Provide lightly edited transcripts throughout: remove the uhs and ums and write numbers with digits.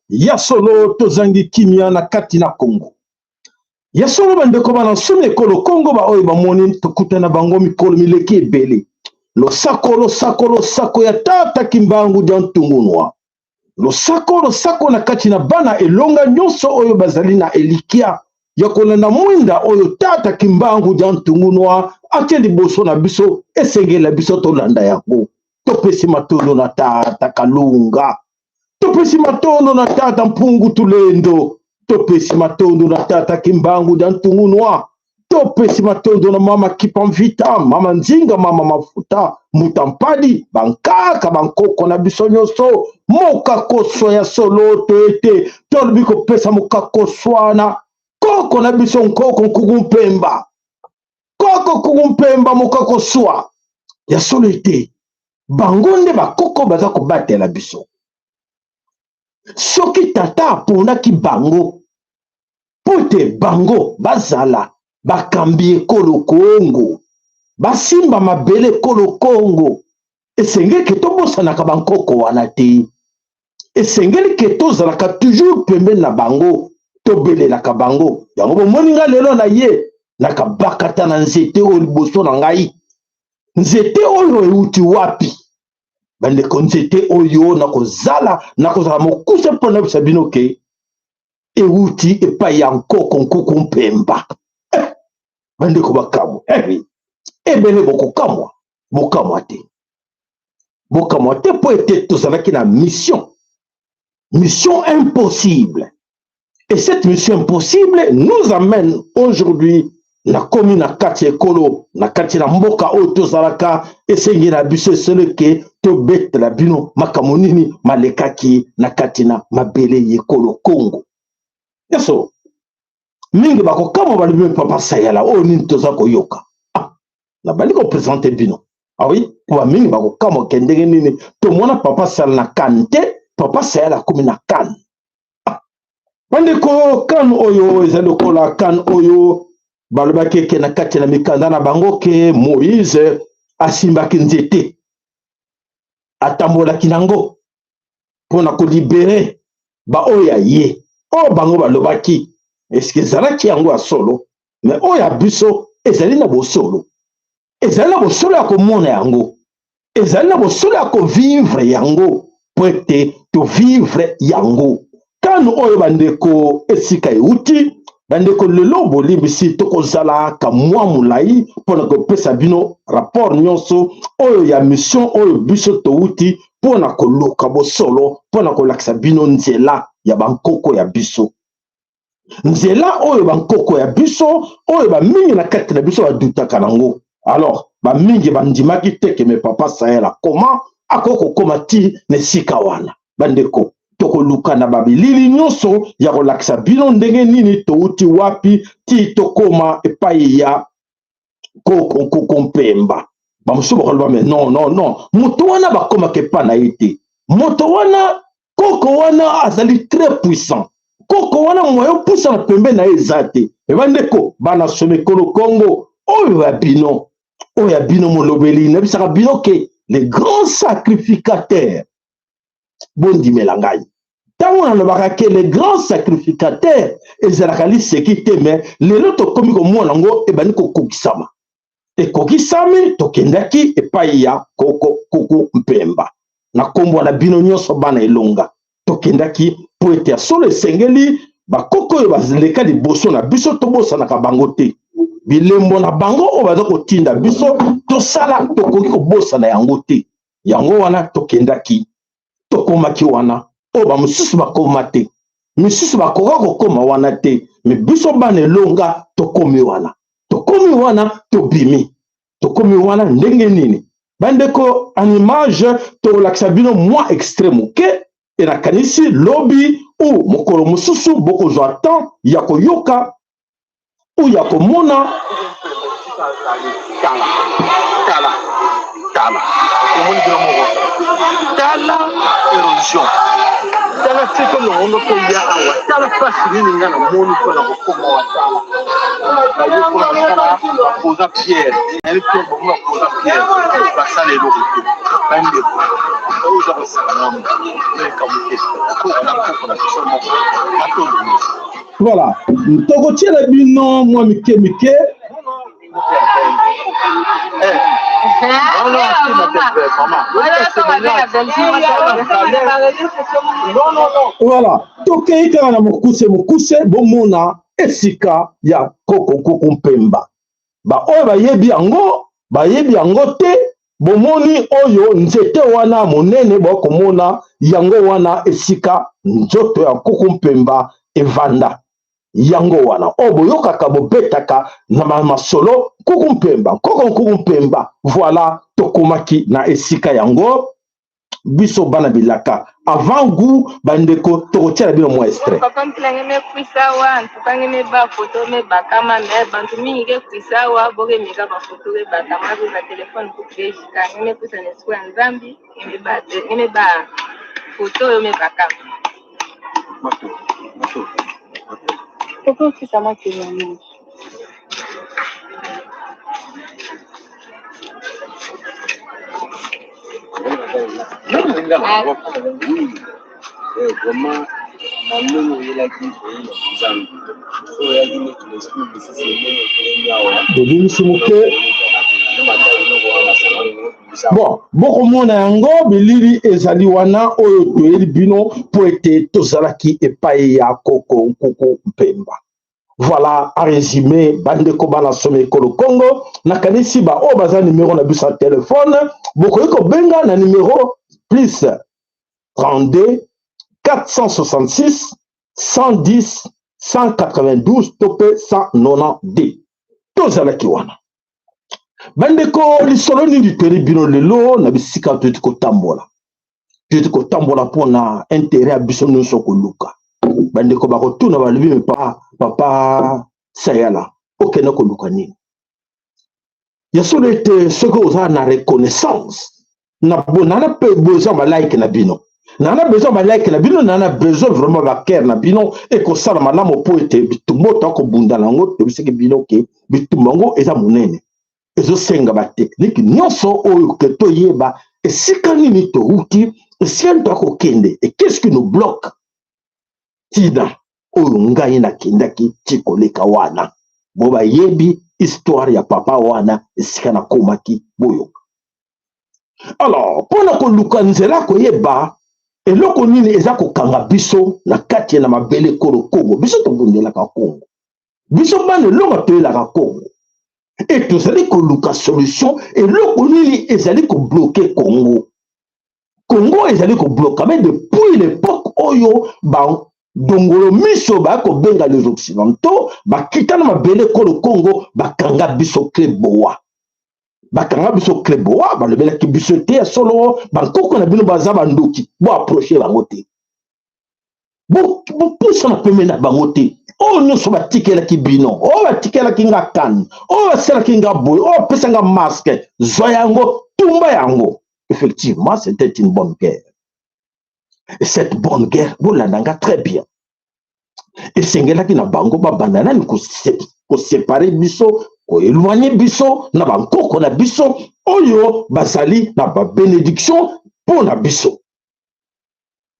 Ya solo, tozangi kimia na kati na Kongo. Ya solo, bandeko bana nsomi ekolo Kongo, baoyo bamoni tokutana bango mikolo mileki ebele. Losako, losako, losako ya tata Kimbangu dia Ntungunwa. Losako, losako na kati na bana elonga nyonso oyo bazali na elikia ya kolanda mwinda oyo tata Kimbangu dia Ntungunwa atie liboso na biso, esengela biso tolanda yango. Topesi matondo na tata Kalunga, topesi matondo na tata Mpungu Tulendo, topesi matondo na tata Kimbangu dia Ntungunwa, topesi matondo na mama Kipamvita, mama Nzinga, mama Mafuta, Mutampadi, bankaka bankoko na biso nyonso. Mokakoswa ya solo to ete tolobi kopesa mokakoswa na koko na biso nkoko Nkuku Mpemba, koko Nkuku Mpemba, mokakoswa ya solo ete bango nde bakoko baza kobatela biso. Soki tata aponaki bango mpo ete bango bazala bakambi ekolo Kongo, basimba mabele ekolo Kongo, esengeli ke tobosanaka bankoko wana te. Esengeli ke tozalaka toujours pembeni na bango, tobelelaka bango. Yango bomoni nga lelo na ye nakabakata na nzete oyo liboso na ngai. Nzete oyo euti wapi? Bandeko, nzete oyo nakozala nakozala mokuse mpo nayebisa bino ke euti epai ya nkoko Nkuku Mpemba. Bandeko bakamwa, ebele bokokamwa, bokamwa te, bokamwa te, mpo ete tozalaki na mission, mission impossible. Et cette mission impossible nous amène aujourd'hui nakomi na kati ya ekolo, na kati na mboka oyo tozalaka. Esengi na biso eseleke tobetela bino makambo nini malekaki na kati na mabele ya ekolo Kongo. Nyonso mingi bakokamwa, balobi: "Papa Sayala, oyo nini toza koyoka?" Ah, nabandi koprésenter bino. Ah oui, po bamingi bakokamwa ke ndenge nini tomona papa Sayala na kane te, papa Sayala akomi na kane. Ah, bandeko, kane oyo eza lokola kane oyo balobaki eke na kati na mikanda na bango ke Moïse asimbaki nzete, atambolaki nango mpona kolibérer baoyo ya ye oyo bango balobaki. Eske ezalaki yango ya solo? Mais oyo ya biso ezali na bosolo, ezali na bosolo ya komona yango, ezali na bosolo ya kovivre yango, po ete tovivre yango. Kano oyo, bandeko, esika euti, bandeko, lelo bolimbisi, tokozala ka mwa molai mpona kopesa bino rapport nyonso oyo ya mission oyo biso touti mpona koluka bosolo, mpona kolakisa bino nzela ya bankoko ya biso, nzela oyo bankoko ya biso oyo bamingi na kati na biso badutaka nango. Alors bamingi bandimaki te ke mais papa Sayala koma akoki kokóma ti na esika wana. Bandeko, tokoluka na babilili nyonso ya kolakisa bino ndenge nini touti wapi ti tokóma epai ya koko Nkuku Mpemba. Bamosusu bakoloba: "Mais non, non, non, moto wana bakomaka epa na ye te. Moto wana, koko wana azali très puissant. Koko wana, moyen opusana pembeni na ye eza te." Ebandeko bana somekolo Kongo, oyo ya bino, oyo ya bino molobeli, nayebisaka bino ke les grands sacrificateurs, bondimela ngai ntango nalobaka ke les grands sacrificateurs ezalaka liseki te. Mais lelo tokomi komona yango ebandi kokokisama, ekokisami. Tokendaki epai ya koko Kuku Mpemba na nkombo na bino nyonso bana elonga. Tokendaki mpo ete ya solo esengeli bakoko oyo baleka liboso na biso tobosanaka bango te. Bilembo na bango oyo baza kotinda biso tosala, tokoki kobosana yango te. Yango wana tokendaki, tokomaki wana, oyo bamosusu bakoma te, misusu bakoka kokoma wana te, me biso bana elonga tokomi wana, tokomi wana, tobimi, tokomi wana ndenge nini? Bandeko, en image tokolakisa bino mwa extrait moke, e nakanisi lobi ou mokolo mosusu bokozwa temps ya koyoka ou ya komona. Tala, tala, tala, omoni bino moko, tala erosion, tala seko longondo toya awa, tala mpasi nini nga namoni mpo na kokoma wa, tala bayekola bapoza pierre, nayebi pierre bango bapoza pierre, basala eloko te. Bandeko oyo oza kosala ngambo likambo te, koko na koko na biso moko matondo mingi. Voilà, tokotiela bino mwa mike mike. Voilà, tokei kaka na mokuse mokuse, bomona esika ya koko koko mpemba. Baoyo bayebi yango, bayebi yango te. Bomoni oyo nzete wana monene, bokomona yango wana esika nzoto ya koko mpemba evanda. Yango wana oyo boyokaka bobetaka na masolo kuku mpemba, koko nkuku mpemba. Voilà, tokomaki na esika yango biso bana bilaka avant goût. Bandeko, tokotiela bino mwa extrait. Papa Mpilanga mekwisa awa ntukange me bafoto me bakama me bantu mingi ke kwisa awa boke mika bafoto ke bakama ke ba telefone kukrejika nge mekwisa na esika ya Nzambi nge me ba foto oyo me bakama. Pourquoi c'est moi témoignage? Vraiment, na ndenge oyelaki koyeba Nzambe, so oyaki neti na esprit mosusu, ndenge otelemi awa. Bobimisi moke. Bon, bokomona yango, bilili ezali wana oyo toyeli bino mpo ete tozalaki epai ya koko nkuku mpemba. Voilà, en résumé, bandeko bana somi ekolo Congo, nakanisi baoyo baza numero na biso ya telefone, bokoki kobenga na numero plus 32 466 110 192 to mpe 192. Tozalaki wana. Bandeko, lisolo nini toyeli bino lelo? Na bisika toyeti kotambola, toyeti kotambola mpona intérêt ya biso nyonso koluka. Bandeko bakotuna, balobi: "Me papa, papa Sayala, okende koluka nini?" Ya solo ete soki oza na reconnaissance na nana mpe besoin balike na bino, nana besoin balike na bino, nana besoin vraiment bacœur na bino, ekosala malamu mpo ete bitumba oyo tokobunda na yango, tobisaki bino ke bitumba yango eza monene, ezosenga batechnique nyonso oyo ke toyeba esika nini touti, esika nini tokokende et qu'est-ce qui nous bloque. Ntina oyo ngai nakendaki ti koleka wana, bo bayebi histoire ya papa wana, esika nakomaki, boyoka. Alors, mpona koluka nzela, koyeba eloko nini eza kokanga biso na kati na mabele ekolo Kongo. Biso tobundelaka Kongo, biso bana elonga toyelaka Kongo e tozali koluka solution, eloko nini ezali kobloquer Kongo. Kongo ezali kobloquer depuis l'époque oyo badongolo miso baya kobenga les Occidentaux, bakita na mabele ekolo Kongo, bakanga biso clé boa, bakanga biso clé boa. Balobelaki biso te ya solo: bankoko na bino baza bandoki, boapprocher bango te, bopusana pembeni na bango te. Oyo nyonso batikelaki bino, oyo batikelaki nga kane, oyo basalaki nga boye, oyo bapesa nga masque, zwa yango, tumba yango. Effectivement, c'était une bonne guerre. Et cette bonne guerre, bolanda nga très bien, esengelaki na bango babanda nani koséparer biso, koéloigner biso na bankoko na biso oyo bazali na babénédiction mpo na biso.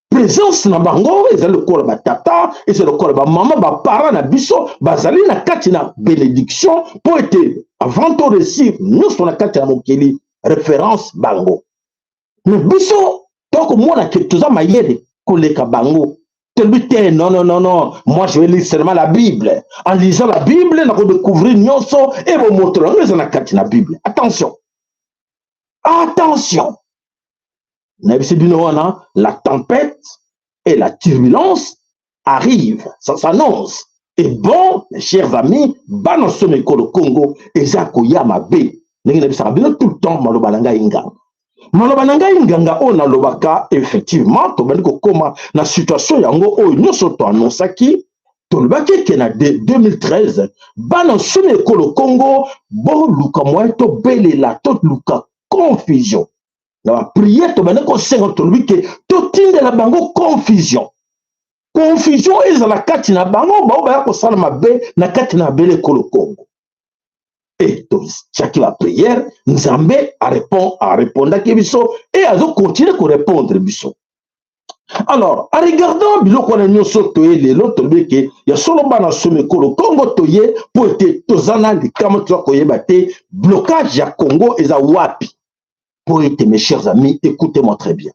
Présence na bango ezali lokola batata, ezali lokola bamama, baparent na biso, bazali na kati na bénédiction mpo ete avant to réussir nyonso na kati ya mokili, référence bango. Mais biso tokomona ke toza mayele koleka bango, tolobi te: "Non, non, non, non, moi je vais lire seulement la Bible. En lisant la Bible, nakodécouvrir nyonso e bomoto yango eza na kati na Bible." Attention, attention. Nayebisi bino wana, la tempête et la turbulence arrive, ça s'annonce. Et bon, mes chers amis, bana somo ekolo Congo eza koya mabe. Ndenge nayebisaka bino tout le temps, maloba na ngai nganga. Maloba na ngai nganga oyo nalobaka, effectivement, tobandi kokoma na situation yango oyo nyonso toannonsaki. Tolobaki eke na 2013, bana nsomi ekolo Congo, boluka moyen tobelela, toluka confusion. Na bapriere tobandi kosenga, tolobi ke totindela bango confusion. Confusion ezala kati na bango, bao baya kosala mabe na kati na mabele ekolo Congo. E totiaki bapriere, Nzambe arépondaki biso e azokontinue korépondre biso. Alors, en regardant biloko wana nyonso, toye lelo, tolobi ke ya solo, bana somi ekolo Congo, toye mpo ete toza na likama, toza koyeba te blocage ya Congo eza wapi. Mpo ete, mes chers amis, écoutez-moi très bien,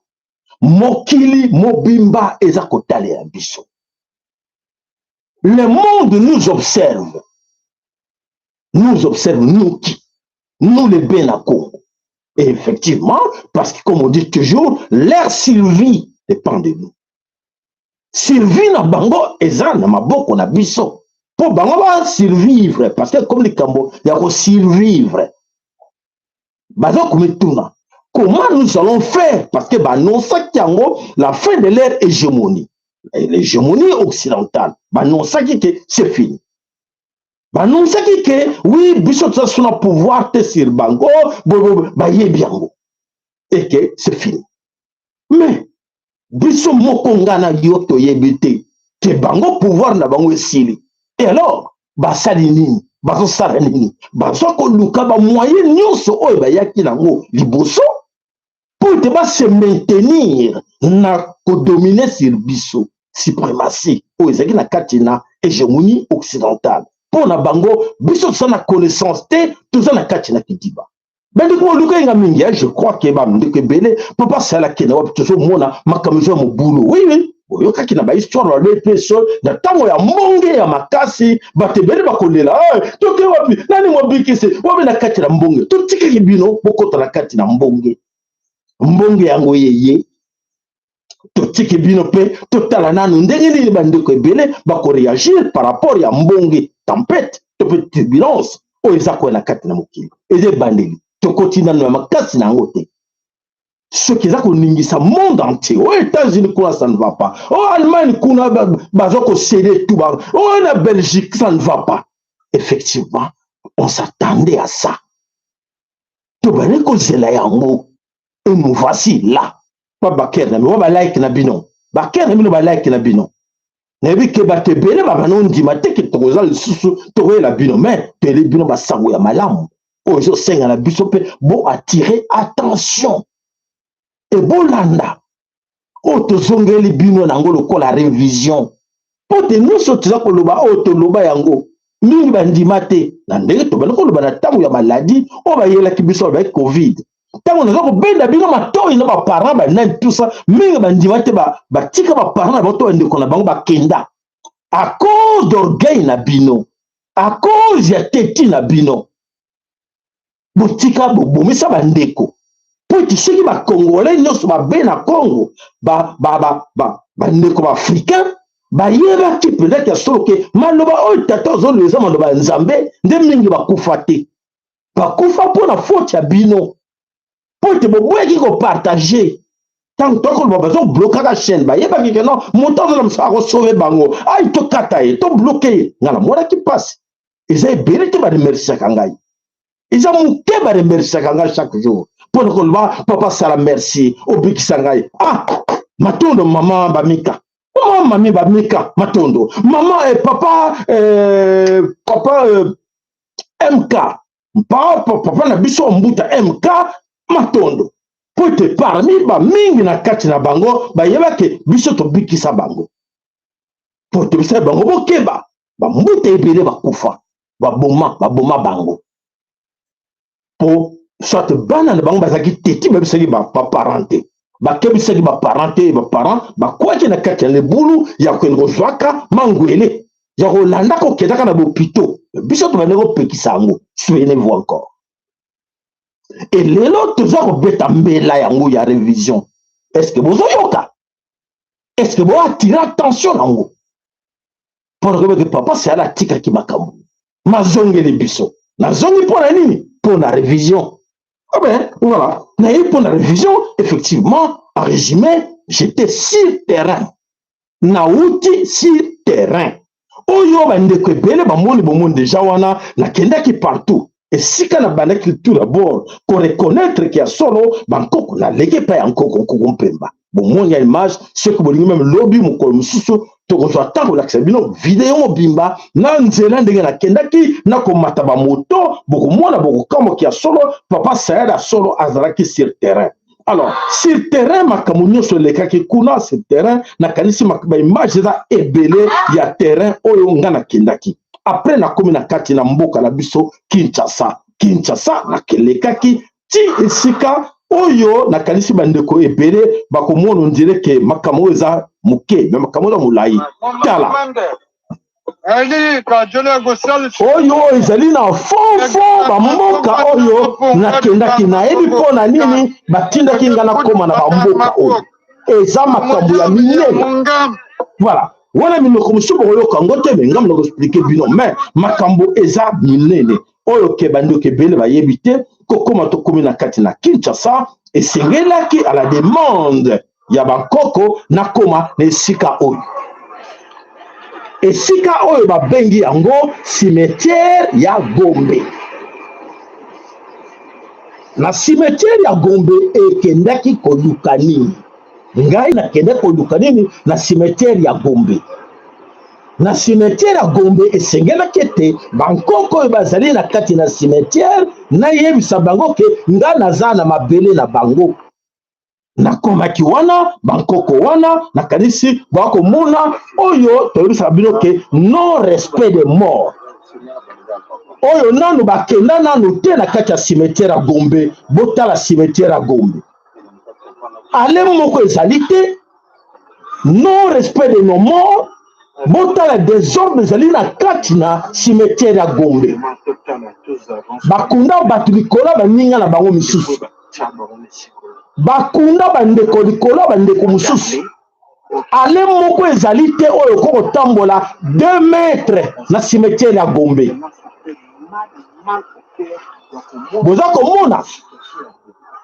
mokili mobimba eza kotalela biso. Le monde nous observe, nous observe, nous qui? Nous les Bena Congo. Et effectivement, parce que comme on dit toujours, leur survie dépend de nous. Survie na bango eza na maboko na biso. Po bango ba survivre, parce que comme likambo ya ko survivre. Baza komituna comment nous allons faire, parce que banonsaki yango la fin de leur hégémonie, l'hégémonie occidentale. Banonsaki que c'est fini. Banonsaki ke oui, biso toza so na pouvoir te sur bango, bayebi yango et que c'est fini. Mais biso moko, nga na yo, toyebi te ke bango pouvoir na bango esili. Et alors basali nini? Bazosala nini? Bazwa koluka bamoyen nyonso oyo bayaki nango liboso mpo ete base maintenir na kodominer sur biso, suprématie oyo ezalaki na kati na hégémonie occidentale. Mpo na bango, biso toza na connaissance te, toza na kati na kidiba. Bandeko boluka yenga mingi, je crois ke bandeko ebele mpo basalaki na wapi. Tozomona makambo eza mobulu. Oui, oyokaki na bahistoire, balobi mpe so na ntango ya mbonge ya makasi, bato ebele bakolela: "Toke wapi? Nani mobikisi wapi na kati na mbonge?" Totikaki bino bokota na kati na mbonge. Mbonge yango yeye, totiki bino mpe totala nanu ndenge nini bandeko ebele bakoréagir par rapport ya mbonge, tempête to mpe turbulence oyo eza koya na kati na mokili. Eza ebandeli, tokoti nanu ya makasi na yango te. Soki eza koningisa monde entier, oyo États-Unis kuna ça ne va pas, oyo Allemagne kuna baza kocéder tout, oyo na Belgique ça ne va pas. Effectivement, on s'attendait à ça, tobandi kozela yango et nous voici là. Pa bacœur na bino, balike na bino, bacœur na bino, balike na bino. Nayebi ke bato ebele babanda ondima te ke tokoza lisusu, tokoyela bino. Mais toyeli bino basango ya malamu oyo ezosenga na biso mpe bo attirer attention ebolanda oyo tozongeli bino nango lokola révision, mpo te nyonso toza koloba oyo toloba yango, mingi bandima te. Na ndenge tobandi koloba na ntango ya maladi oyo bayelaki biso, bayaki Covid, ntango naza kobenda bino matoi na baparent, banani, tout ça, mingi bandima te, batika baparent na bango to bandeko na bango bakenda à cause d'orgueil na bino, à cause ya teti na bino. Botika bobomisa bandeko, mpo ete soki bacongolais nyonso babe na Congo, bandeko baafricain bayebaki mpenzaki ya solo ke maloba oyo tata azoloba eza maloba ya Nzambe, nde mingi bakufa te. Bakufa mpo na faute ya bino, mpo ete boboyaki kopartager. Ntango tokoloba, bazoblokaka chaîne, bayebaki ke non, moto azola mosala akosauver bango. Ai, tokata ye, tobloquer ye. Ngai namonaki mpasi. Eza ebele te baremerciaka ngai, eza moke baremerciaka ngai chaque jour mpo na koloba: "Papa sala merci, obikisa ngai." Ah, matondo mama bamika, mama mami bamika, matondo mama, papa, papa MK, papa, papa na biso mbuta MK, matondo, mpo ete parmi bamingi na kati na bango bayebaki biso tobikisa bango, mpo tobisa bango bokeba. Bambuta ebele bakufa, baboma, baboma bango mpo soit bana na bango bazalaki teti, babisaki baparent te, bakebisaki baparent te, baparent bakwaki na kati ya lebulu ya kokende kozwaka mangwele, ya kolanda kokendaka na bopito. Biso tobandi kopekisa yango. Souvenez-vous encore. E lelo toza kobeta mbela yango ya révision. Est ce que bozoyoka? Est ce que boatire attention nango? Mpo na koyeba ke papa Sayala atikaki makambo mazongeli biso. Nazongi mpo na nini? Mpo na revision. Ah ben voilà, naye mpo na revision. Effectivement, en résumé, j'étais sur terrain, nauti sur terrain oyo bandeko ebele bamoni, bomoni deja wana nakendaki partout. Esika nabandaki tout d'abord koreconnaître ke ya solo bankoko, naleki epai ya nkoko, nkoko Mpemba. Bomoni ya image. Soki bolingi, meme lobi, mokolo mosusu, tokozwa ntango kolakisa bino video mobimba na nzela ndenge nakendaki nakomata bamoto. Bokomona, bokokamwaki, ya solo papa Sayala solo azalaki sur terrain. Alors, sur terrain, makambo nyonso elekaki kuna sur terrain. Nakanisi baimage eza ebele ya terrain oyo nga nakendaki. Après, nakomi na kati na mboka na biso Kinshasa. Kinshasa, nakelekaki ti esika oyo nakanisi bandeko ebele bakomona ondire ke makambo oyo eza moke, me makambo eza molai. Tala oyo ezali na fofo bamboka oyo nakendaki. Nayebi mpo na nini batindaki nga nakóma na bamboka oyo eza makambo ya minene. Voilà, wana minoko mosusu bokoyoka yango te, me ngambo nakoexpliquer bino. Me makambo eza minene oyo ke bandeko ebele bayebi te. Kokóma, tokómi na kati na Kinshasa. Esengelaki, à la demande ya bankoko, nakóma na esika oyo, esika oyo babengi yango cimetière ya Gombe. Na cimetière ya Gombe, ekendaki koluka nini? Ngai nakende koluka nini na cimetière ya Gombe? Na cimetière ya Gombe, esengelaki ete bankoko oyo bazali na kati na cimetière, nayebisa bango ke nga naza na mabele na bango. Nakomaki wana, bankoko wana, nakanisi bakomona oyo toyebisaka bino ke non respect de mort. Oyo nanu bakenda nanu te na kati ya cimetière ya Gombe, botala cimetière ya Gombe, ale moko ezali te. Non respect de nos morts. Botala désordre ezali na kati na cimetière ya Gombe. Bakunda bato likolo ya baninga na bango misusu, bakunda bandeko likolo ya bandeko mosusu. Ale moko ezali te oyo okoki kotambola 2 mètres na cimetière ya Gombe. Boza komona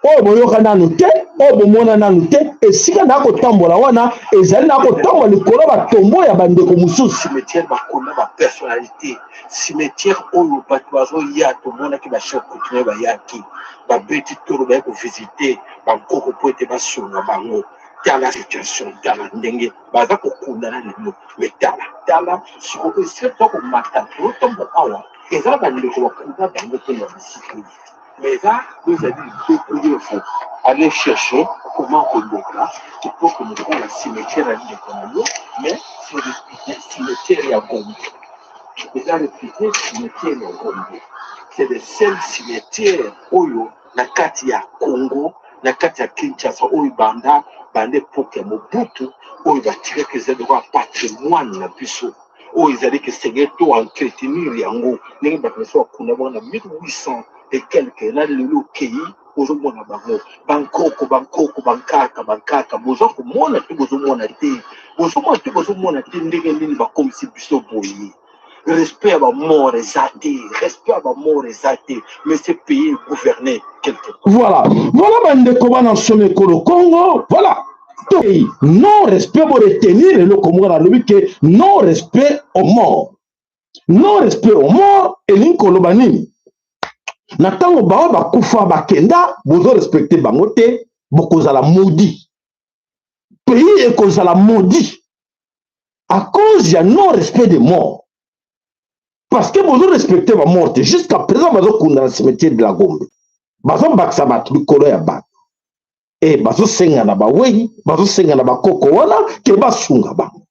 oyo boyoka nanu te, oyo bomona nanu te. Esika na kotambola wana ezali na kotambola likolo batombo ya bandeko mosusu. Cimetière bakona bapersonnalité, cimetière oyo bato bazoya. Tomonaki bachef coutumier bayaki, babeti tolo, baye kovisite bankoko mpo ete basunga bango. Tala situation, tala ndenge baza kokunda na lelo. Me tala, tala sikoyo esika toza komata, tozotambola awa, eza bandeko bakunda bango mpe na bisika oyo. Mais eza oyo ezali liboko nyonso. Aller chercher comment koluka po koluka cimetière ya ndeko na yo. Mais c'est réputé cimetière ya Gombe, eza réputé cimetière ya Gombe. C'est le seul cimetière oyo na kati ya Congo, na kati ya Kinshasa, oyo banda époque ya Mobutu, oyo batikaki. Eza lokola patrimoine na biso oyo ezali kesengeli to entretenir yango. Ndenge bato mosusu bakunda bango na 1800 et quelque, na lelo okei, ozomona bango, bankoko, bankoko, bankaka, bankaka. Boza komona te? Bozomona te? Bozomona te? Bozomona te ndenge nini bakomisi biso boye? Respect ya bamort eza te, respect ya bamort eza te. Mais ce pays est gouverné quelque part. Voilà, bandeko bana nsomi ekolo Congo, voilà toyi non respect. Boretenir eloko moko nalobi ke non respect au mort. Non respect au mort elingi koloba nini? Na ntango bango bakufa, bakenda, bozorespecte bango te, bokozala maudit, pays ekozala maudit à cause ya non respect des morts, parce que bozorespecte bamort te. Jusqu'à présent bazokunda na cimetière de la Gombe, bazobakisa bato likolo ya bato e bazosenga na bawei, bazosenga na bakoko wana ke basunga bango.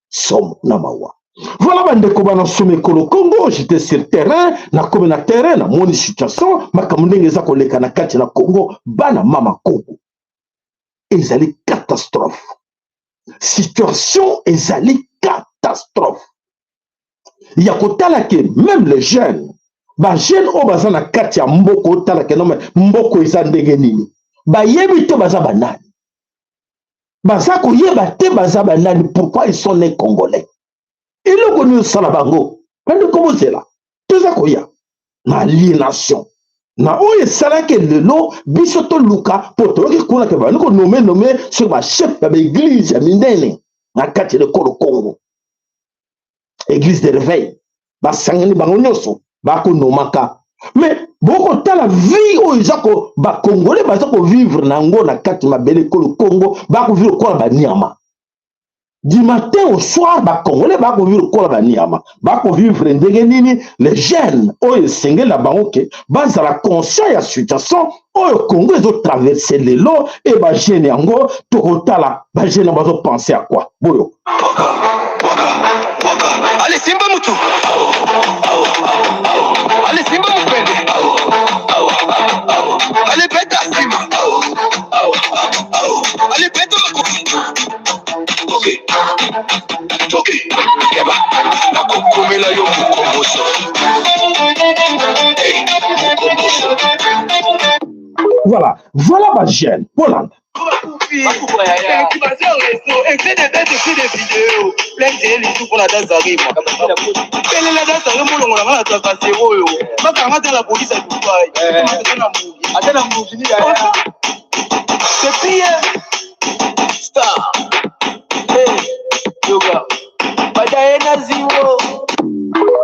Somo na mawa. Voilà, bandeko bana nsoma ekolo Congo, j'étais sur terrain. Nakomi na terrain, namoni situation, makambo ndenge eza koleka na kati na Congo. Bana mama Congo, ezali catastrophe, situation ezali catastrophe ya kotala ke même les jeunes, bajeune oyo baza na kati ya mboka, otala ke nome mboka eza ndenge nini, bayebi te baza banani. Baza koyeba te baza banani, pourquoi ils sont nés congolais. Eloko nini osala bango? Bandeko, bozela, toza koya na aliénation na oyo esalaki lelo biso toluka mpo toyoki kuna ke bandi konommer nommer soki bachef ya baéglise ya minene na kati ya ekolo Congo, église de réveil, basangani bango nyonso bakonomaka. Mais bokotala vie oyo eza ko bacongolais baza kovivre na yango na kati mabele ekolo Congo, bakovivre lokola banyama du matin au soir. Bacongolais bakovivre lokola banyama. Bakovivre ndenge nini? Les jeunes oyo esengeli na bango ke bazala conscient ya situation oyo Congo ezotraverser lelo. E bajeune yango, tokotala bajeune yango bazopenser ya quoi boyo. Ale simba mutu, ale simba mupende, ale beta nsima, ale beta makofi. Toki toki, keba, nakokomela yo mokomboso. Hey, mokomboso. Voilà, voilà bajeune bolanda. Activation réseau, effet de date, effet de vidéo. Plein de lisu mpona danse rima. Pelela danse rima, olongola nga na tracasserie oyo. Bakanga ata la police ya Dubai. Ata na mugini ya. C'est Pierre Star. Hey, yoga. Badaye na ziwo.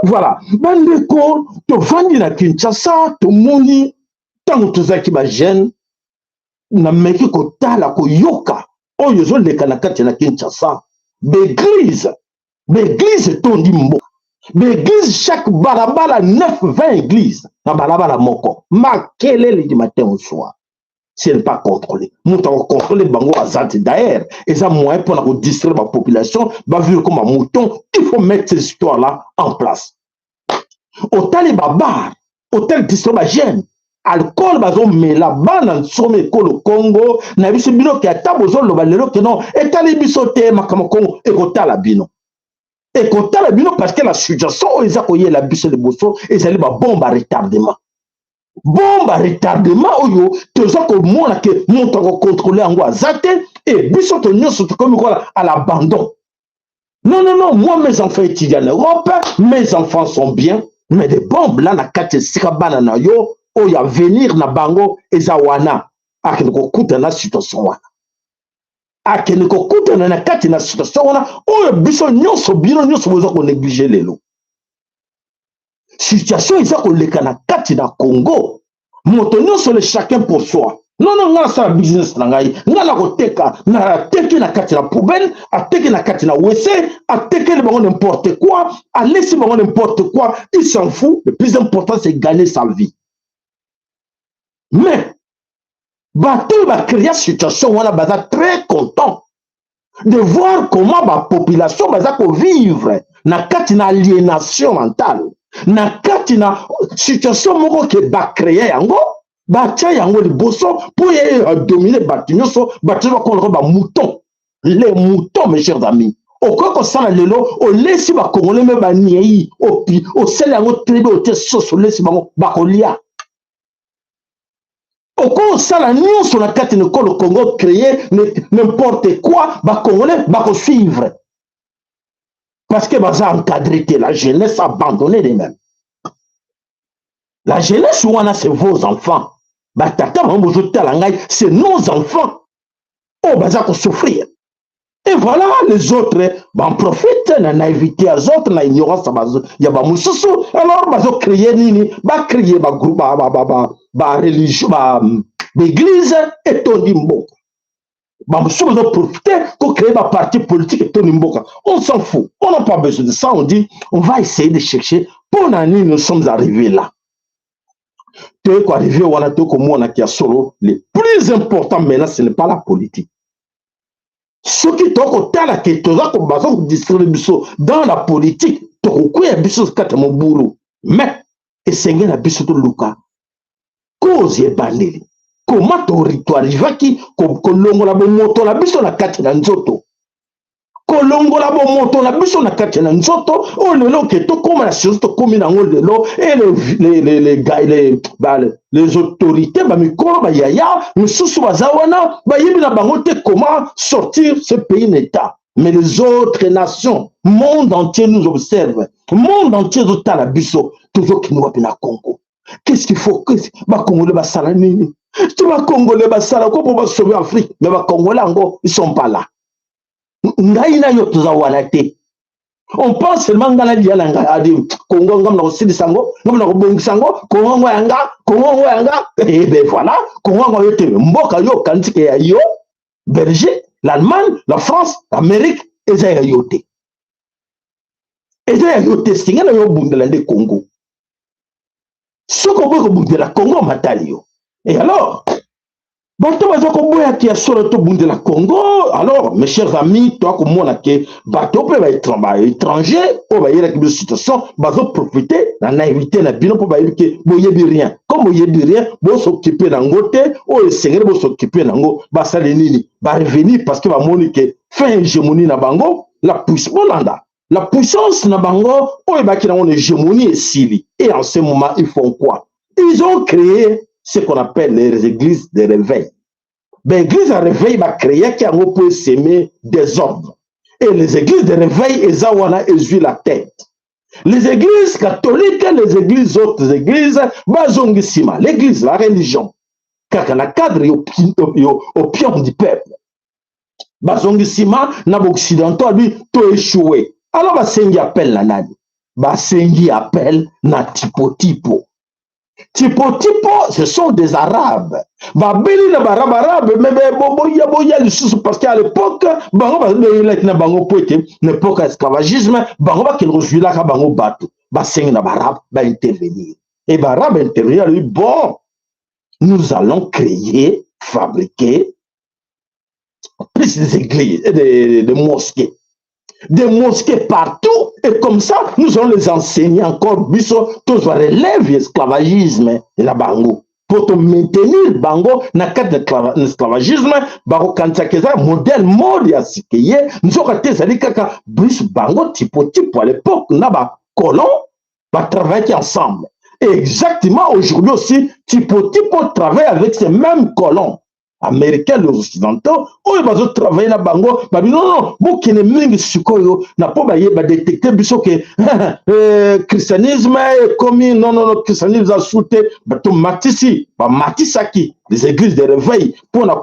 Voilà, bandeko, tovandi na Kinshasa, tomoni ntango tozalaki bajeune, nameki kotala, koyoka oyo ezoleka na kati na Kinshasa. Baéglise, baéglise etondi mboka, baéglise chaque balabala, 9 20 église na balabala moko, makelele du matin au soir. Ce n'est pas contrôlé, moto akocontrôler bango aza te. D'ailleurs, eza moyen mpona kodistraire bapopulation, bavivre comme bamouton. Il faut mettre ces histoires là en place. Otali babar, otali distraire bajeune, alcool bazomela, bana nsomi ekolo Congo na biso. Bino ke ata bozoloba lelo ke non, etali biso te makambo Congo, ekotala bino, ekotala bino, parce que la situation oyo eza koyela biso liboso ezali babombe à retardement. Bombe à retardement oyo toza komona ke moto akocontrôler yango aza te. E biso to nyonso tokomi kola à l'abandon. Non, non, non, moi, mes enfants étudient en Europe, mes enfants sont bien. Mais des bombes là na kati esika bana na yo oyo avenir na bango eza wana, akende kokutana na situation wana, akende kokutana na kati na situation wana oyo biso nyonso, bino nyonso boza konégliger lelo. Situation eza koleka na kati na Congo, moto nyonso, le chacun pour soi. Non, non, ngai nasala business na ngai, ngai nakoteka, nateki na kati na poubelle, ateki na kati na WC, atekeli bango n'importe quoi, alesi bango n'importe quoi, il s'en fout. Le plus important, c'est gagner sa vie. Mais bato oyo bacréa situation wana baza très content de voir comment bapopulation baza kovivre na kati na aliénation mentale, na kati na situation moko ke bacréa yango, batia yango liboso mpo ye adominer bato nyonso. Bato nyonso bakolaka bamouton, les moutons. Mes chers amis, okoki kosala lelo, olesi bakongole me baniei, opi osali yango très bien, otie soso, olesi bango, bakolia. Okosala nyonso na kati na ekolo Congo, créer n'importe quoi, bacongolais bakosuivre parce que baza encadré te. La jeunesse abandonnée de même, la jeunesse wana, c'est vos enfants. Batata bango bozotala ngai, c'est nos enfants oyo baza kosouffrir. Et voilà, les autres en profitent na naïveté ya autres, na ignorance ya bamosusu. Alors bazocréer nini? Bacréer bagroupe, bareligion, baéglise etondi mboka. Bamosusu bazoprofiter kocréer baparti politique etondi mboka. On s'en fout, on n'a pas besoin de ça. On dit, on va essayer de chercher mpo na nini nous sommes arrivés là. Toye koarriver wana, toye komonaki ya solo, le plus important maintenant, ce n'est pas la politique. Soki tokotala ke toza baza kodistraire biso dans la politique, tokokweya biso kati ya mobulu. Mais esengeli na biso toluka cause ebandeli, koma toarrivaki kolongola bomoto na biso na kati na nzoto. Kolongola bomoto na biso na kati na nzoto oyo lelo ke tokóma na science, tokómi nango lelo. E les autorités, bamikolo, bayaya misusu baza wana, bayebi na bango te comment sortir ce pays na état. Mais les autres nations, monde entier nous observe, monde entier ezotala biso tozokende wapi na Congo. Qu'est-ce qu'il faut Bacongolais basala nini? To Bacongolais basala ko mpo basauve Afrique? Mais Bacongolais yango, ils sont pas là. Ngai na yo toza wana te. On pense seulement ngai nalia na ngai. Adi Kongo, ngai na kosilisa yango, ngai na kobongisa yango. Kongo yango ya nga, Kongo yango ya nga. Eh ben voilà, Kongo yango yo te. Mboka yo okanisi ke ya yo, Belgique, l'Allemagne, la France, l'Amérique, eza ya yo te, eza ya yo te. Singa na yo obundela nde Congo. Soki oboyi kobundela Congo, matali yo. Et alors bato baza koboyaki ya solo tobundela Congo. Alors, mes chers amis, toakomona ke bato mpe baétranger oyo bayelaki biso situation bazoprofite na naïveté na bino, mpo bayebi ke boyebi rien. Comme boyebi rien, bos'occuper nango te. Oyo esengeli bos'occuper nango, basali nini? Barevenir, parce que bamoni ke fin hégémonie na bango, la puissance, bolanda la puissance na bango oyo ebaki nango na hégémonie esili. Et en ce moment, ils font quoi? Ils ont créé ce qu'on appelle les églises de réveil. Baéglise ya réveil, bacréaki yango mpo esemer désordre. Et les églises de réveil eza wana, ezwi la tête. Les églises catholiques, les églises, autres églises, bazongi nsima. L'église, la religion, kaka na cadre opium du peuple, bazongi nsima na baoccidentaux. Abi to échoué. Alors basengi appel na nani? Basengi appel na Tipo Tipo. Tipo Tipo, ce sont des Arabes. Babeli na baarabe, arabe me boya, boya lisusu, parce que à l'époque bango babelaki na bango po ete na époque ya esclavagisme bango bakende kozwilaka bango bato. Basengi na baarabe baintervenir. Et baarabe intervenir, alobi: bon, nous allons créer, fabriquer plus des églises et des mosquées, des mosquées partout, et comme ça nous allons les enseigner encore. Biso tozwa relève esclavagisme na bango po tomaintenir bango na kati ya esclavagisme. Bakokanisaka eza modèle mode ya sika ye, nzoka te, ezali kaka biso bango Tipo Tipo. À l'époque na bacolon batravaillaki ensemble. Et exactement aujourd'hui aussi, Tipo Tipo travaille avec ces mêmes colons américains, les occidentaux oyo bazotravaille na bango. Babi: non, non, bokende mingi sikoyo na mpo baye badétecte biso ke christianisme ekomi. Non, non, non, christianisme eza su te. Bato matisi, bamatisaki les églises de réveil mpona